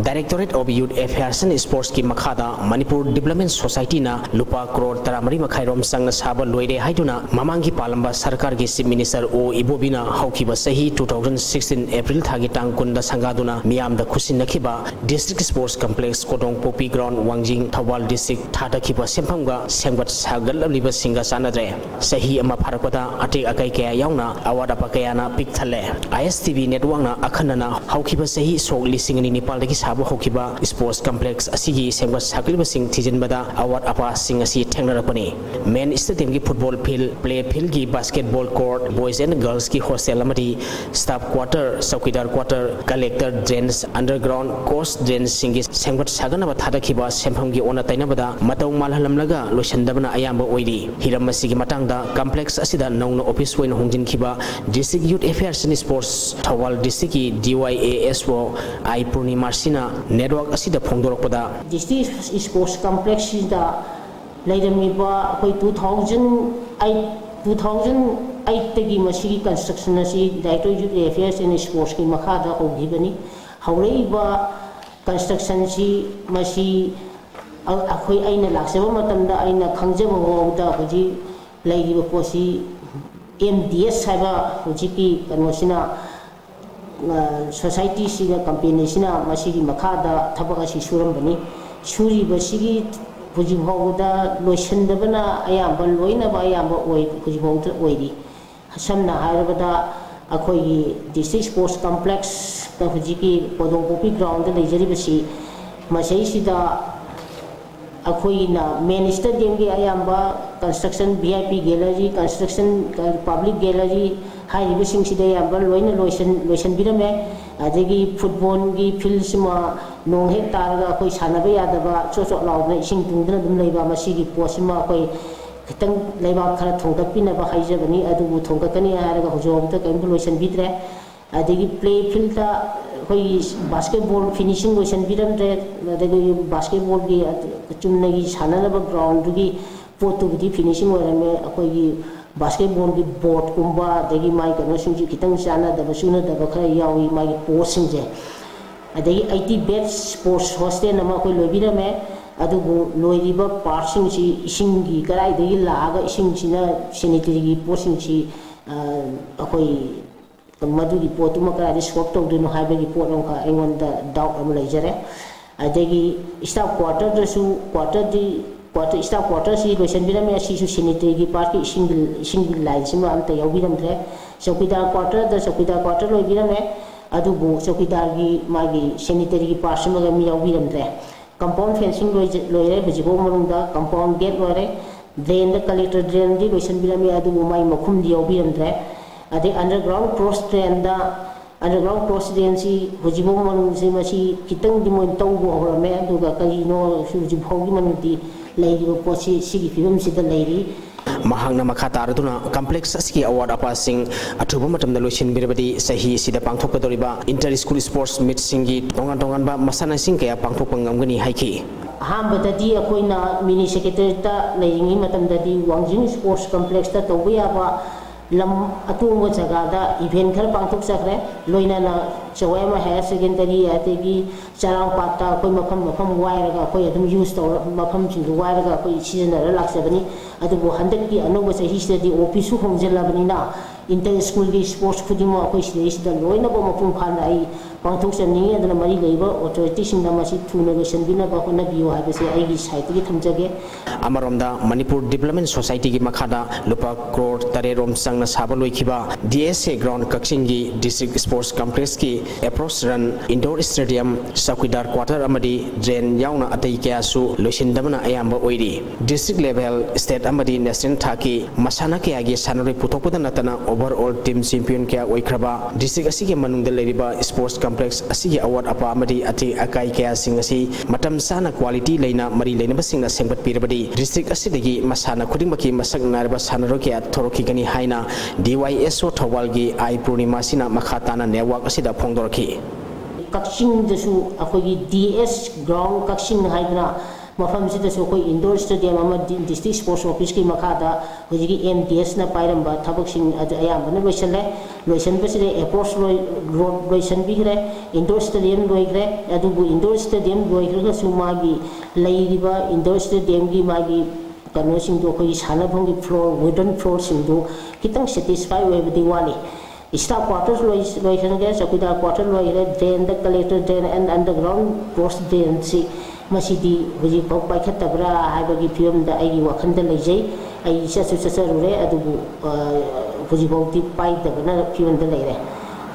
Directorate of Youth Affairs and Sportsꯀꯤ ꯃꯈꯥꯗ ꯃꯅꯤꯄꯨꯔ Development Societyꯅ ꯂꯨꯄꯥ ꯀ꯭ꯔꯣꯔ ꯇꯔꯥꯃꯔꯤ ꯃꯈꯥꯏ ꯔꯣꯝ ꯆꯪꯅ ꯁꯥꯕ ꯂꯣꯏꯔꯦ ꯍꯥꯏꯗꯨꯅ ꯃꯃꯥꯡꯒꯤ ꯄꯥꯜꯂꯝꯕ ꯁꯔꯀꯥꯔꯒꯤ Chief Minister ꯑꯣ ꯏꯕꯣꯕꯤꯅ ꯍꯧꯈꯤꯕ ꯆꯍꯤ two thousand sixteen April ꯊꯥꯒꯤ ꯇꯥꯡ ꯀꯨꯟꯗ ꯁꯪꯒꯥꯗꯨꯅ ꯃꯤꯌꯥꯝꯗ ꯈꯨꯠꯁꯤꯟꯅꯈꯤꯕ District Sports Complex ꯀꯣꯗꯣꯡꯄꯣꯛꯄꯤ ground ꯋꯥꯡꯖꯤꯡ ꯊꯧꯕꯥꯜ district ꯊꯥꯗꯈꯤꯕ ꯁꯦꯟꯐꯝꯒ ꯁꯦꯝꯒꯠ ꯁꯥꯒꯠꯂꯛꯂꯤꯕꯁꯤꯡꯒ ꯆꯥꯟꯅꯗ꯭ꯔꯦ꯫ ꯆꯍꯤ ꯑꯃ ꯐꯥꯔꯛꯄꯗ ꯑꯇꯦꯛ ꯑꯀꯥꯏ ꯀꯌꯥ ꯌꯥꯎꯅ ꯑꯋꯥꯠ ꯑꯄꯥ ꯀꯌꯥꯅ ꯄꯤꯛ ꯊꯜꯂꯦ꯫ ꯑꯥꯏ ꯑꯦꯁ ꯇꯤ ꯚꯤ networkꯅ ꯑꯈꯟꯅꯅ ꯍꯧꯈꯤꯕ ꯆꯍꯤ ꯁꯣꯛ ꯂꯤꯁꯤꯡ ꯑꯅꯤ ꯅꯤꯄꯥꯜꯗꯒꯤ ꯁꯥꯕ ꯍꯧꯈꯤꯕ sports complex ꯑꯁꯤꯒꯤ ꯁꯦꯝꯒꯠ ꯁꯥꯒꯠꯂꯤꯕꯁꯤꯡ ꯊꯤꯖꯤꯟꯕꯗ ꯑꯋꯥꯠ ꯑꯄꯥꯁꯤꯡ ꯑꯁꯤ ꯊꯦꯡꯅꯔꯛꯄꯅꯤ꯫ Main stadiumꯒꯤ football field, play fieldꯒꯤ basketball court, boys and girlsꯀꯤ hostel ꯑꯃꯗꯤ staff quarter, chowkidar quarter, collector drains, underground coach drainꯁꯤꯡꯒꯤ ꯁꯦꯝꯒꯠ ꯁꯥꯒꯠꯅꯕ ꯊꯥꯗꯈꯤꯕ ꯁꯦꯟꯐꯝꯒꯤ ꯑꯣꯟꯅ ꯇꯩꯅꯕꯗ ꯃꯇꯧ ꯃꯥꯜꯍꯜꯂꯝꯂꯒ ꯂꯣꯏꯁꯤꯟꯗꯕꯅ ꯑꯌꯥꯝꯕ ꯑꯣꯏꯔꯤ꯫ ꯍꯤꯔꯝ ꯑꯁꯤꯒꯤ ꯃꯇꯥꯡꯗ complex ꯑꯁꯤꯗ ꯅꯧꯅ office ꯑꯣꯏꯅ ꯍꯣꯡꯖꯤꯟꯈꯤꯕ District Youth Affairs and Sports Thoubal districtꯀꯤ D Y A S O I ꯄꯨꯔꯅꯤꯃꯥꯁꯤꯅ network ꯑꯁꯤꯗ ꯐꯣꯡꯗꯣꯔꯛꯄꯗ, District Sports Complexꯁꯤꯗ ꯂꯩꯔꯝꯃꯤꯕ ꯑꯩꯈꯣꯏ two thousand eight, two thousand eightꯇꯒꯤ ꯃꯁꯤꯒꯤ construction ꯑꯁꯤ Director Youth Affairs and Sportsꯀꯤ ꯃꯈꯥꯗ ꯍꯧꯈꯤꯕꯅꯤ꯫ ꯍꯧꯔꯛꯏꯕ constructionꯁꯤ ꯃꯁꯤ ꯑ-, ꯑꯩꯈꯣꯏ, ꯑꯩꯅ ꯂꯥꯛꯆꯕ ꯃꯇꯝꯗ ꯑꯩꯅ ꯈꯪꯖꯕ ꯐꯥꯎꯕꯗ ꯍꯧꯖꯤꯛ ꯂꯩꯔꯤꯕ ꯄꯣꯠꯁꯤ M D S ꯍꯥꯏꯕ ꯍꯧꯖꯤꯛꯀꯤ ꯀꯩꯅꯣꯁꯤꯅ, ꯑ, societyꯁꯤꯅ, companyꯁꯤꯅ ꯃꯁꯤꯒꯤ ꯃꯈꯥꯗ ꯊꯕꯛ ꯑꯁꯤ ꯁꯨꯔꯝꯕꯅꯤ꯫ ꯁꯨꯔꯤꯕꯁꯤꯒꯤ ꯍꯧꯖꯤꯛ ꯐꯥꯎꯕꯗ ꯂꯣꯏꯁꯤꯟꯗꯕꯅ ꯑꯌꯥꯝꯕ, ꯂꯣꯏꯅꯕ ꯑꯌꯥꯝꯕ ꯑꯣꯏ, ꯍꯧꯖꯤꯛ ꯐꯥꯎꯕꯗ ꯑꯣꯏꯔꯤ꯫ ꯁꯝꯅ ꯍꯥꯏꯔꯕꯗ, ꯑꯩꯈꯣꯏꯒꯤ district sports complex ꯍꯧꯖꯤꯛꯀꯤ ꯀꯣꯗꯣꯡꯄꯣꯛꯄꯤ ground ꯗ ꯂꯩꯖꯔꯤꯕꯁꯤ, ꯃꯁꯤꯁꯤꯗ ꯑꯩꯈꯣꯏꯅ main stadium ꯒꯤ ꯑꯌꯥꯝꯕ construction, V I P gallery construction, public gallery ꯍꯥꯏꯔꯤꯕꯁꯤꯡꯁꯤꯗ ꯑꯌꯥꯝꯕ ꯂꯣꯏꯅ ꯂꯣꯏꯁꯤꯟ-, ꯂꯣꯏꯁꯤꯟꯕꯤꯔꯝꯃꯦ꯫ ꯑꯗꯒꯤ football ꯒꯤ field ꯁꯤꯃ ꯅꯣꯡ ꯍꯦꯛ ꯇꯥꯔꯒ ꯑꯩꯈꯣꯏ ꯁꯥꯟꯅꯕ ꯌꯥꯗꯕ, ꯆꯣꯠ ꯆꯣꯠ ꯂꯥꯎꯗꯅ ꯏꯁꯤꯡ ꯇꯨꯡꯗꯨꯅ ꯑꯗꯨꯝ ꯂꯩꯕ, ꯃꯁꯤꯒꯤ ꯄꯣꯠꯁꯤꯃ ꯑꯩꯈꯣꯏ ꯈꯤꯇꯪ ꯂꯩꯕꯥꯛ ꯈꯔ ꯊꯣꯡꯒꯠꯄꯤꯅꯕ ꯍꯥꯏꯖꯕꯅꯤ, ꯑꯗꯨꯕꯨ ꯊꯣꯡꯒꯠꯀꯅꯤ ꯍꯥꯏꯔꯒ ꯍꯧꯖꯤꯛ ꯐꯥꯎꯕꯗ ꯀꯔꯤꯝꯇ ꯂꯣꯏꯁꯤꯟꯕꯤꯗ꯭ꯔꯦ꯫ ꯑꯗꯒꯤ play field ꯇ ꯑꯩꯈꯣꯏꯒꯤ basketball finishing ꯂꯣꯏꯁꯤꯟꯕꯤꯔꯝꯗ꯭ꯔꯦ, ꯑꯗꯒꯤ basketball ꯒꯤ ꯆꯨꯝꯅꯒꯤ ꯁꯥꯟꯅꯅꯕ ground ꯗꯨꯒꯤ ꯄꯣꯠꯇꯨꯕꯨꯗꯤ finishing ꯑꯣꯏꯔꯝꯃꯦ, ꯑꯩꯈꯣꯏꯒꯤ basketball ꯒꯤ board ꯀꯨꯝꯕ, ꯑꯗꯒꯤ ꯃꯥꯒꯤ ꯀꯩꯅꯣꯁꯤꯡꯁꯤ ꯈꯤꯇꯪ ꯆꯥꯟꯅꯗꯕ ꯆꯨꯅꯗꯕ ꯈꯔ ꯌꯥꯎꯏ, ꯃꯥꯒꯤ post ꯁꯤꯡꯁꯦ꯫ ꯑꯗꯒꯤ eighty bed sports hostel ꯑꯃ ꯑꯩꯈꯣꯏ ꯂꯣꯏꯕꯤꯔꯝꯃꯦ, ꯑꯗꯨꯕꯨ ꯂꯣꯏꯔꯤꯕ part ꯁꯤꯡꯁꯤ ꯏꯁꯤꯡꯒꯤ ꯀꯗꯥꯏꯗꯒꯤ ꯂꯥꯛꯑꯒ ꯏꯁꯤꯡꯁꯤꯅ sanitary ꯒꯤ ꯄꯣꯠꯁꯤꯡꯁꯤ, ꯑ, ꯑꯩꯈꯣꯏ ꯃꯗꯨꯒꯤ ꯄꯣꯠꯇꯨꯃ ꯀꯗꯥꯏꯗ solve ꯇꯧꯗꯣꯏꯅꯣ ꯍꯥꯏꯕꯒꯤ ꯄꯣꯠ ꯑꯃꯈꯛ ꯑꯩꯉꯣꯟꯗ doubt ꯑꯃ ꯂꯩꯖꯔꯦ꯫ ꯑꯗꯒꯤ staff quarter ꯗꯁꯨ, quarter ꯗꯤ, quarter, staff quarter ꯁꯤ ꯂꯣꯏꯁꯤꯟꯕꯤꯔꯝꯃꯦ, ꯑꯁꯤꯁꯨ sanitary ꯒꯤ part ꯀꯤ ꯏꯁꯤꯡꯒꯤ, ꯏꯁꯤꯡꯒꯤ line ꯁꯤꯃ ꯑꯝꯇ ꯌꯥꯎꯕꯤꯔꯝꯗ꯭ꯔꯦ꯫ ꯆꯧꯀꯤꯗꯥꯔ quarter ꯗ ꯆꯧꯀꯤꯗꯥꯔ quarter ꯂꯣꯏꯕꯤꯔꯝꯃꯦ, ꯑꯗꯨꯕꯨ ꯆꯧꯀꯤꯗꯥꯔꯒꯤ ꯃꯥꯒꯤ sanitary ꯒꯤ part ꯁꯤꯃꯒ ꯑꯃ ꯌꯥꯎꯕꯤꯔꯝꯗ꯭ꯔꯦ꯫ Compound fencing ꯂꯣꯏꯖ-, ꯂꯣꯏꯔꯦ ꯍꯧꯖꯤꯛꯐꯥꯎ ꯃꯅꯨꯡꯗ, compound gate ꯂꯣꯏꯔꯦ꯫ Drain ꯗ collector drain ꯗꯤ ꯂꯣꯏꯁꯤꯟꯕꯤꯔꯝꯃꯤ, ꯑꯗꯨꯕꯨ ꯃꯥꯒꯤ ꯃꯈꯨꯝꯗꯤ ꯌꯥꯎꯕꯤꯔꯝꯗ꯭ꯔꯦ꯫ ꯑꯗꯩ underground cross drain ꯗ, underground cross drain ꯁꯤ ꯍꯧꯖꯤꯛꯐꯥꯎ ꯃꯅꯨꯡꯁꯤ ꯃꯁꯤ ꯈꯤꯇꯪꯗꯤ ꯃꯣꯏ ꯇꯧꯕ ꯍꯧꯔꯝꯃꯦ, ꯑꯗꯨꯒ ꯀꯔꯤꯅꯣ ꯁꯤ ꯍꯧꯖꯤꯛ ꯐꯥꯎꯒꯤ ꯃꯅꯨꯡꯗꯤ ꯂꯩꯔꯤꯕ ꯄꯣꯠꯁꯤ ꯁꯤꯒꯤ ꯐꯤꯕꯝꯁꯤꯗ ꯂꯩꯔꯤ꯫ ꯃꯍꯥꯛꯅ ꯃꯈꯥ ꯇꯥꯔꯗꯨꯅ complex ꯑꯁꯤꯒꯤ ꯑꯋꯥꯠ ꯑꯄꯥꯁꯤꯡ ꯑꯊꯨꯕ ꯃꯇꯝꯗ ꯂꯣꯏꯁꯤꯟꯕꯤꯔꯕꯗꯤ ꯆꯍꯤ ꯑꯁꯤꯗ ꯄꯥꯡꯊꯣꯛꯀꯗꯧꯔꯤꯕ inter school sports meet ꯁꯤꯡꯒꯤ ꯇꯣꯉꯥꯟ ꯇꯣꯉꯥꯟꯕ ꯃꯁꯥꯟꯅꯁꯤꯡ ꯀꯌꯥ ꯄꯥꯡꯊꯣꯛꯄ ꯉꯝꯒꯅꯤ ꯍꯥꯏꯈꯤ꯫ ꯑꯍꯥꯟꯕꯗꯗꯤ ꯑꯩꯈꯣꯏꯅ mini secretariat ꯇ ꯂꯩꯔꯤꯉꯩ ꯃꯇꯝꯗꯗꯤ ꯋꯥꯡꯖꯤꯡ sports complex ꯇ ꯇꯧꯕ ꯌꯥꯕ ꯂꯝ ꯑꯇꯣꯡꯕ ꯖꯒꯥꯗ event ꯈꯔ ꯄꯥꯡꯊꯣꯛꯆꯈ꯭ꯔꯦ, ꯂꯣꯏꯅꯅ ꯆꯋꯥꯏꯃ higher secondary, ꯑꯗꯒꯤ ꯆꯔꯥꯡꯄꯥꯠꯇ ꯑꯩꯈꯣꯏ ꯃꯐꯝ ꯃꯐꯝ ꯋꯥꯏꯔꯒ ꯑꯩꯈꯣꯏ ꯑꯗꯨꯝ use ꯇꯧꯔ, ꯃꯐꯝꯁꯤꯡꯗꯨ ꯋꯥꯏꯔꯒ ꯑꯩꯈꯣꯏ ꯁꯤꯖꯤꯟꯅꯔ ꯂꯥꯛꯆꯕꯅꯤ꯫ ꯑꯗꯨꯕꯨ ꯍꯟꯗꯛꯀꯤ ꯑꯅꯧꯕ ꯆꯍꯤꯁꯤꯗꯗꯤ office ꯁꯨ ꯍꯣꯡꯖꯤꯜꯂꯕꯅꯤꯅ inter school ꯒꯤ sports ꯈꯨꯗꯤꯡꯃꯛ ꯑꯩꯈꯣꯏ ꯁꯤꯗꯩꯁꯤꯗ ꯂꯣꯏꯅꯃꯛ ꯃꯄꯨꯡ ꯐꯥꯅ ꯑꯩ ꯄꯥꯡꯊꯣꯛꯆꯅꯤꯡꯉꯤ꯫ ꯑꯗꯨꯅ ꯃꯔꯤ ꯂꯩꯅꯕ ꯑꯣꯊꯣꯔꯤꯇꯤꯁꯤꯡꯅ ꯃꯁꯤ ꯊꯨꯅ ꯂꯣꯏꯁꯤꯟꯕꯤꯅꯕ ꯍꯣꯠꯅꯕꯤꯌꯨ ꯍꯥꯏꯕꯁꯦ ꯑꯩꯒꯤ ꯁꯥꯏꯠꯇꯒꯤ ꯊꯝꯖꯒꯦ꯫ ꯑꯃꯔꯣꯝꯗ ꯃꯅꯤꯄꯨꯔ ꯗꯤꯕ꯭ꯂꯞꯃꯦꯟ ꯁꯣꯁꯥꯏꯇꯤꯒꯤ ꯃꯈꯥꯗ ꯂꯨꯄꯥ ꯀ꯭ꯔꯣꯔ ꯇꯔꯦꯠ ꯔꯣꯝ ꯆꯪꯅ ꯁꯥꯕ ꯂꯣꯏꯈꯤꯕ ꯗꯤ ꯑꯦꯁ ꯑꯦ ꯒ꯭ꯔꯥꯎꯟ ꯀꯛꯆꯤꯡꯒꯤ ꯗꯤꯁꯇ꯭ꯔꯤꯛ ꯁ꯭ꯄꯣꯔꯠꯁ ꯀꯝꯄ꯭ꯂꯦꯛꯁꯀꯤ approach run, indoor stadium, chowkidar quarter ꯑꯃꯗꯤ ꯗ꯭ꯔꯦꯟ ꯌꯥꯎꯅ ꯑꯇꯩ ꯀꯌꯥꯁꯨ ꯂꯣꯏꯁꯤꯟꯗꯕꯅ ꯑꯌꯥꯝꯕ ꯑꯣꯏꯔꯤ꯫ ꯗꯤꯁꯇ꯭ꯔꯤꯛ ꯂꯦꯚꯦꯜ, ꯁ꯭ꯇꯦꯠ ꯑꯃꯗꯤ ꯅꯦꯁꯅꯦꯜ ꯊꯥꯛꯀꯤ ꯃꯁꯥꯟꯅ ꯀꯌꯥꯒꯤ ꯁꯥꯟꯅꯔꯣꯏ ꯄꯨꯊꯣꯛꯄꯗ ꯅꯠꯇꯅ ꯑꯣꯚꯔ ꯑꯣꯜ ꯇꯤꯝ ꯆꯦꯝꯄꯤꯌꯟ ꯀꯌꯥ ꯑꯣꯏꯈ꯭ꯔꯕ ꯗꯤꯁꯇ꯭ꯔꯤꯛ ꯑꯁꯤꯒꯤ ꯃꯅꯨꯡꯗ ꯂꯩꯔꯤꯕ ꯁ꯭ꯄꯣꯔꯠꯁ ꯀꯝꯄ꯭ꯂꯦꯛꯁ ꯑꯁꯤꯒꯤ ꯑꯋꯥꯠ ꯑꯄꯥ ꯑꯃꯗꯤ ꯑꯇꯦꯛ ꯑꯀꯥꯏ ꯀꯌꯥꯁꯤꯡ ꯑꯁꯤ ꯃꯇꯝ ꯆꯥꯅ ꯀ꯭ꯋꯥꯂꯤꯇꯤ ꯂꯩꯅ ꯃꯔꯤ ꯂꯩꯅꯕꯁꯤꯡꯅ ꯁꯦꯝꯒꯠꯄꯤꯔꯕꯗꯤ ꯗꯤꯁꯇ꯭ꯔꯤꯛ ꯑꯁꯤꯗꯒꯤ ꯃꯁꯥꯟꯅ ꯈꯨꯗꯤꯡꯃꯛꯀꯤ ꯃꯁꯛ ꯅꯥꯏꯔꯕ ꯁꯥꯟꯅꯔꯣꯏ ꯀꯌꯥ ꯊꯣꯔꯛꯈꯤꯒꯅꯤ ꯍꯥꯏꯅ ꯗꯤ ꯋꯥꯏ ꯑꯦꯁ ꯑꯣ ꯊꯧꯕꯥꯜꯒꯤ ꯑꯥꯏ ꯄꯨꯔꯅꯤꯃꯥꯁꯤꯅ ꯃꯈꯥ ꯇꯥꯅ ꯅꯦꯠꯋꯥꯔꯛ ꯑꯁꯤꯗ ꯐꯣꯡꯗꯣꯔꯛꯈꯤ꯫ ꯀꯛꯆꯤꯡꯗꯁꯨ ꯑꯩꯈꯣꯏꯒꯤ ꯗꯤ ꯑꯦꯁ ꯒ꯭ꯔꯥꯎꯟ ꯀꯛꯆꯤꯡ ꯍꯥꯏꯗꯅ ꯃꯐꯝꯁꯤꯗꯁꯨ ꯑꯩꯈꯣꯏ ꯏꯟꯗꯣꯔ ꯁ꯭ꯇꯦꯗꯤꯌꯝ ꯑꯃ ꯗꯤ-, ꯗꯤꯁꯇ꯭ꯔꯤꯛ ꯁ꯭ꯄꯣꯔꯠꯁ ꯑꯣꯐꯤꯁꯀꯤ ꯃꯈꯥꯗ ꯍꯧꯖꯤꯛꯀꯤ ꯑꯦꯝ ꯗꯤ ꯑꯦꯁꯅ ꯄꯥꯏꯔꯝꯕ ꯊꯕꯛꯁꯤꯡ ꯑꯗꯨ ꯑꯌꯥꯝꯕꯅ ꯂꯣꯏꯁꯤꯜꯂꯦ꯫ ꯂꯣꯏꯁꯤꯟꯕꯁꯤꯗ ꯑꯦꯄ꯭ꯔꯣꯁ ꯂꯣꯏ-, ꯔꯣꯗ ꯂꯣꯏꯁꯤꯟꯕꯤꯈ꯭ꯔꯦ, ꯏꯟꯗꯣꯔ ꯁ꯭ꯇꯦꯗꯤꯌꯝ ꯂꯣꯏꯈ꯭ꯔꯦ꯫ ꯑꯗꯨꯕꯨ ꯏꯟꯗꯣꯔ ꯁ꯭ꯇꯦꯗꯤꯌꯝ ꯂꯣꯏꯈ꯭ꯔꯒꯁꯨ ꯃꯥꯒꯤ ꯂꯩꯔꯤꯕ ꯏꯟꯗꯣꯔ ꯁ꯭ꯇꯦꯗꯤꯌꯝꯒꯤ ꯃꯥꯒꯤ ꯀꯩꯅꯣꯁꯤꯡꯗꯣ, ꯑꯩꯈꯣꯏꯒꯤ ꯁꯥꯟꯅꯐꯝꯒꯤ ꯐ꯭ꯂꯣꯔ, ꯋꯨꯗꯟ ꯐ꯭ꯂꯣꯔꯁꯤꯡꯗꯣ ꯈꯤꯇꯪ ꯁꯦꯇꯤꯁꯐꯥꯏ ꯑꯣꯏꯕꯗꯤ ꯋꯥꯠꯂꯤ꯫ ꯁ꯭ꯇꯥꯐ ꯀ꯭ꯋꯥꯇꯔꯁ ꯂꯣꯏ-, ꯂꯣꯏꯁꯤꯟꯈ꯭ꯔꯦ, ꯆꯧꯀꯤꯗꯥꯔ ꯀ꯭ꯋꯥꯇꯔ ꯂꯣꯏꯈ꯭ꯔꯦ, ꯗ꯭ꯔꯦꯟꯗ ꯀꯂꯦꯛꯇꯔ ꯗ꯭ꯔꯦꯟ ꯑꯦꯟ ꯑꯟꯗꯔꯒ꯭ꯔꯥꯎꯟ ꯋꯥꯁ ꯗ꯭ꯔꯦꯟꯁꯤ ꯃꯁꯤꯗꯤ ꯍꯧꯖꯤꯛꯐꯥꯎ ꯄꯥꯏꯈꯠꯇꯕ꯭ꯔꯥ ꯍꯥꯏꯕꯒꯤ ꯐꯤꯕꯝꯗ ꯑꯩꯒꯤ ꯋꯥꯈꯜꯗ ꯂꯩꯖꯩ꯫ ꯑꯩ ꯆꯠꯁꯨ ꯆꯠꯆꯔꯨꯔꯦ, ꯑꯗꯨꯕꯨ, ꯑ, ꯍꯧꯖꯤꯛꯐꯥꯎꯗꯤ ꯄꯥꯏꯗꯕꯅ ꯐꯤꯕꯝꯗ ꯂꯩꯔꯦ꯫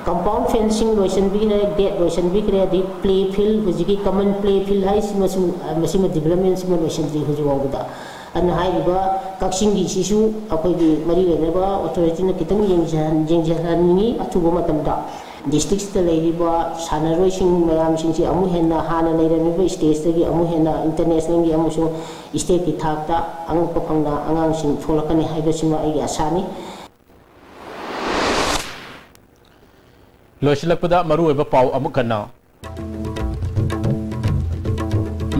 ꯀꯝꯄꯥꯎꯟ ꯐꯦꯟꯁꯤꯡ ꯂꯣꯏꯁꯤꯟꯕꯤꯈ꯭ꯔꯦ, ꯒꯦꯠ ꯂꯣꯏꯁꯤꯟꯕꯤꯈ꯭ꯔꯦ, ꯑꯗꯩ ꯄ꯭ꯂꯦ ꯐꯤꯜ, ꯍꯧꯖꯤꯛꯀꯤ ꯀꯃꯟ ꯄ꯭ꯂꯦ ꯐꯤꯜ ꯍꯥꯏꯁꯤꯃꯁꯨ, ꯑ, ꯃꯁꯤꯃ ꯗꯤꯕ꯭ꯂꯞꯃꯦꯟꯁꯤꯃ ꯂꯣꯏꯁꯤꯟꯗ꯭ꯔꯤ ꯍꯧꯖꯤꯛ ꯐꯥꯎꯕꯗ꯫ ꯑꯗꯨꯅ ꯍꯥꯏꯔꯤꯕ ꯀꯛꯆꯤꯡꯒꯤꯁꯤꯁꯨ ꯑꯩꯈꯣꯏꯒꯤ ꯃꯔꯤ ꯂꯩꯅꯕ ꯑꯣꯊꯣꯔꯤꯇꯤꯅ ꯈꯤꯇꯪ ꯌꯦꯡꯖꯍꯟ-, ꯌꯦꯡꯖꯍꯟꯅꯤꯡꯉꯤ ꯑꯊꯨꯕ ꯃꯇꯝꯗ꯫ ꯗꯤꯁꯇ꯭ꯔꯤꯛꯁꯤꯗ ꯂꯩꯔꯤꯕ ꯁꯥꯟꯅꯔꯣꯏꯁꯤꯡ ꯃꯌꯥꯝꯁꯤꯡꯁꯤ ꯑꯃꯨꯛ ꯍꯦꯟꯅ ꯍꯥꯟꯅ ꯂꯩꯔꯝꯃꯤꯕ ꯁ꯭ꯇꯦꯖꯇꯒꯤ ꯑꯃꯨꯛ ꯍꯦꯟꯅ ꯏꯟꯇꯔꯅꯦꯁꯅꯦꯜꯒꯤ ꯑꯃꯁꯨꯡ ꯁ꯭ꯇꯦꯠꯀꯤ ꯊꯥꯛꯇ ꯑꯉꯛꯄ ꯐꯪꯅ ꯑꯉꯥꯡꯁꯤꯡ ꯊꯣꯛꯂꯛꯀꯅꯤ ꯍꯥꯏꯕꯁꯤꯃ ꯑꯩꯒꯤ ꯑꯁꯥꯅꯤ꯫ ꯂꯣꯏꯁꯤꯜꯂꯛꯄꯗ ꯃꯔꯨꯑꯣꯏꯕ ꯄꯥꯎ ꯑꯃꯨꯛ ꯍꯟꯅ꯫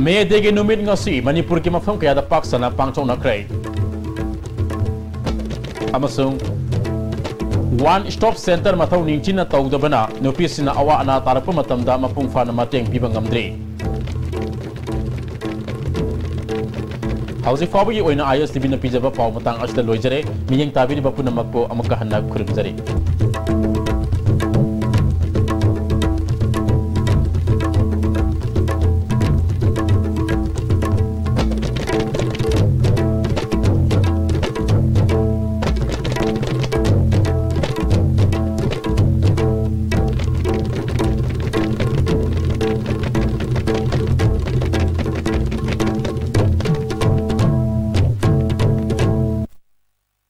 ꯃꯦ ꯗꯦꯒꯤ ꯅꯨꯃꯤꯠ ꯉꯁꯤ ꯃꯅꯤꯄꯨꯔꯒꯤ ꯃꯐꯝ ꯀꯌꯥꯗ ꯄꯥꯛ ꯁꯟꯅ ꯄꯥꯡꯊꯣꯛꯅꯈ꯭ꯔꯦ꯫ ꯑꯃꯁꯨꯡ ꯋꯥꯟ ꯁ꯭ꯇꯣꯞ ꯁꯦꯟꯇꯔ ꯃꯊꯧ ꯅꯤꯡꯊꯤꯅ ꯇꯧꯗꯕꯅ ꯅꯨꯄꯤꯁꯤꯡꯅ ꯑꯋꯥ ꯑꯅꯥ ꯇꯥꯔꯛꯄ ꯃꯇꯝꯗ ꯃꯄꯨꯡ ꯐꯥꯅ ꯃꯇꯦꯡ ꯄꯤꯕ ꯉꯝꯗ꯭ꯔꯤ꯫ ꯍꯧꯖꯤꯛ ꯐꯥꯎꯕꯒꯤ ꯑꯣꯏꯅ ꯑꯥꯏ ꯑꯦꯁ ꯇꯤ ꯚꯤꯅ ꯄꯤꯖꯕ ꯄꯥꯎ ꯃꯇꯥꯡ ꯑꯁꯤꯗ ꯂꯣꯏꯖꯔꯦ꯫ ꯃꯤꯠꯌꯦꯡ ꯇꯥꯕꯤꯔꯤꯕ ꯄꯨꯝꯅꯃꯛꯄꯨ ꯑꯃꯨꯛꯀ ꯍꯟꯅ ꯈꯨꯔꯨꯝꯖꯔꯤ꯫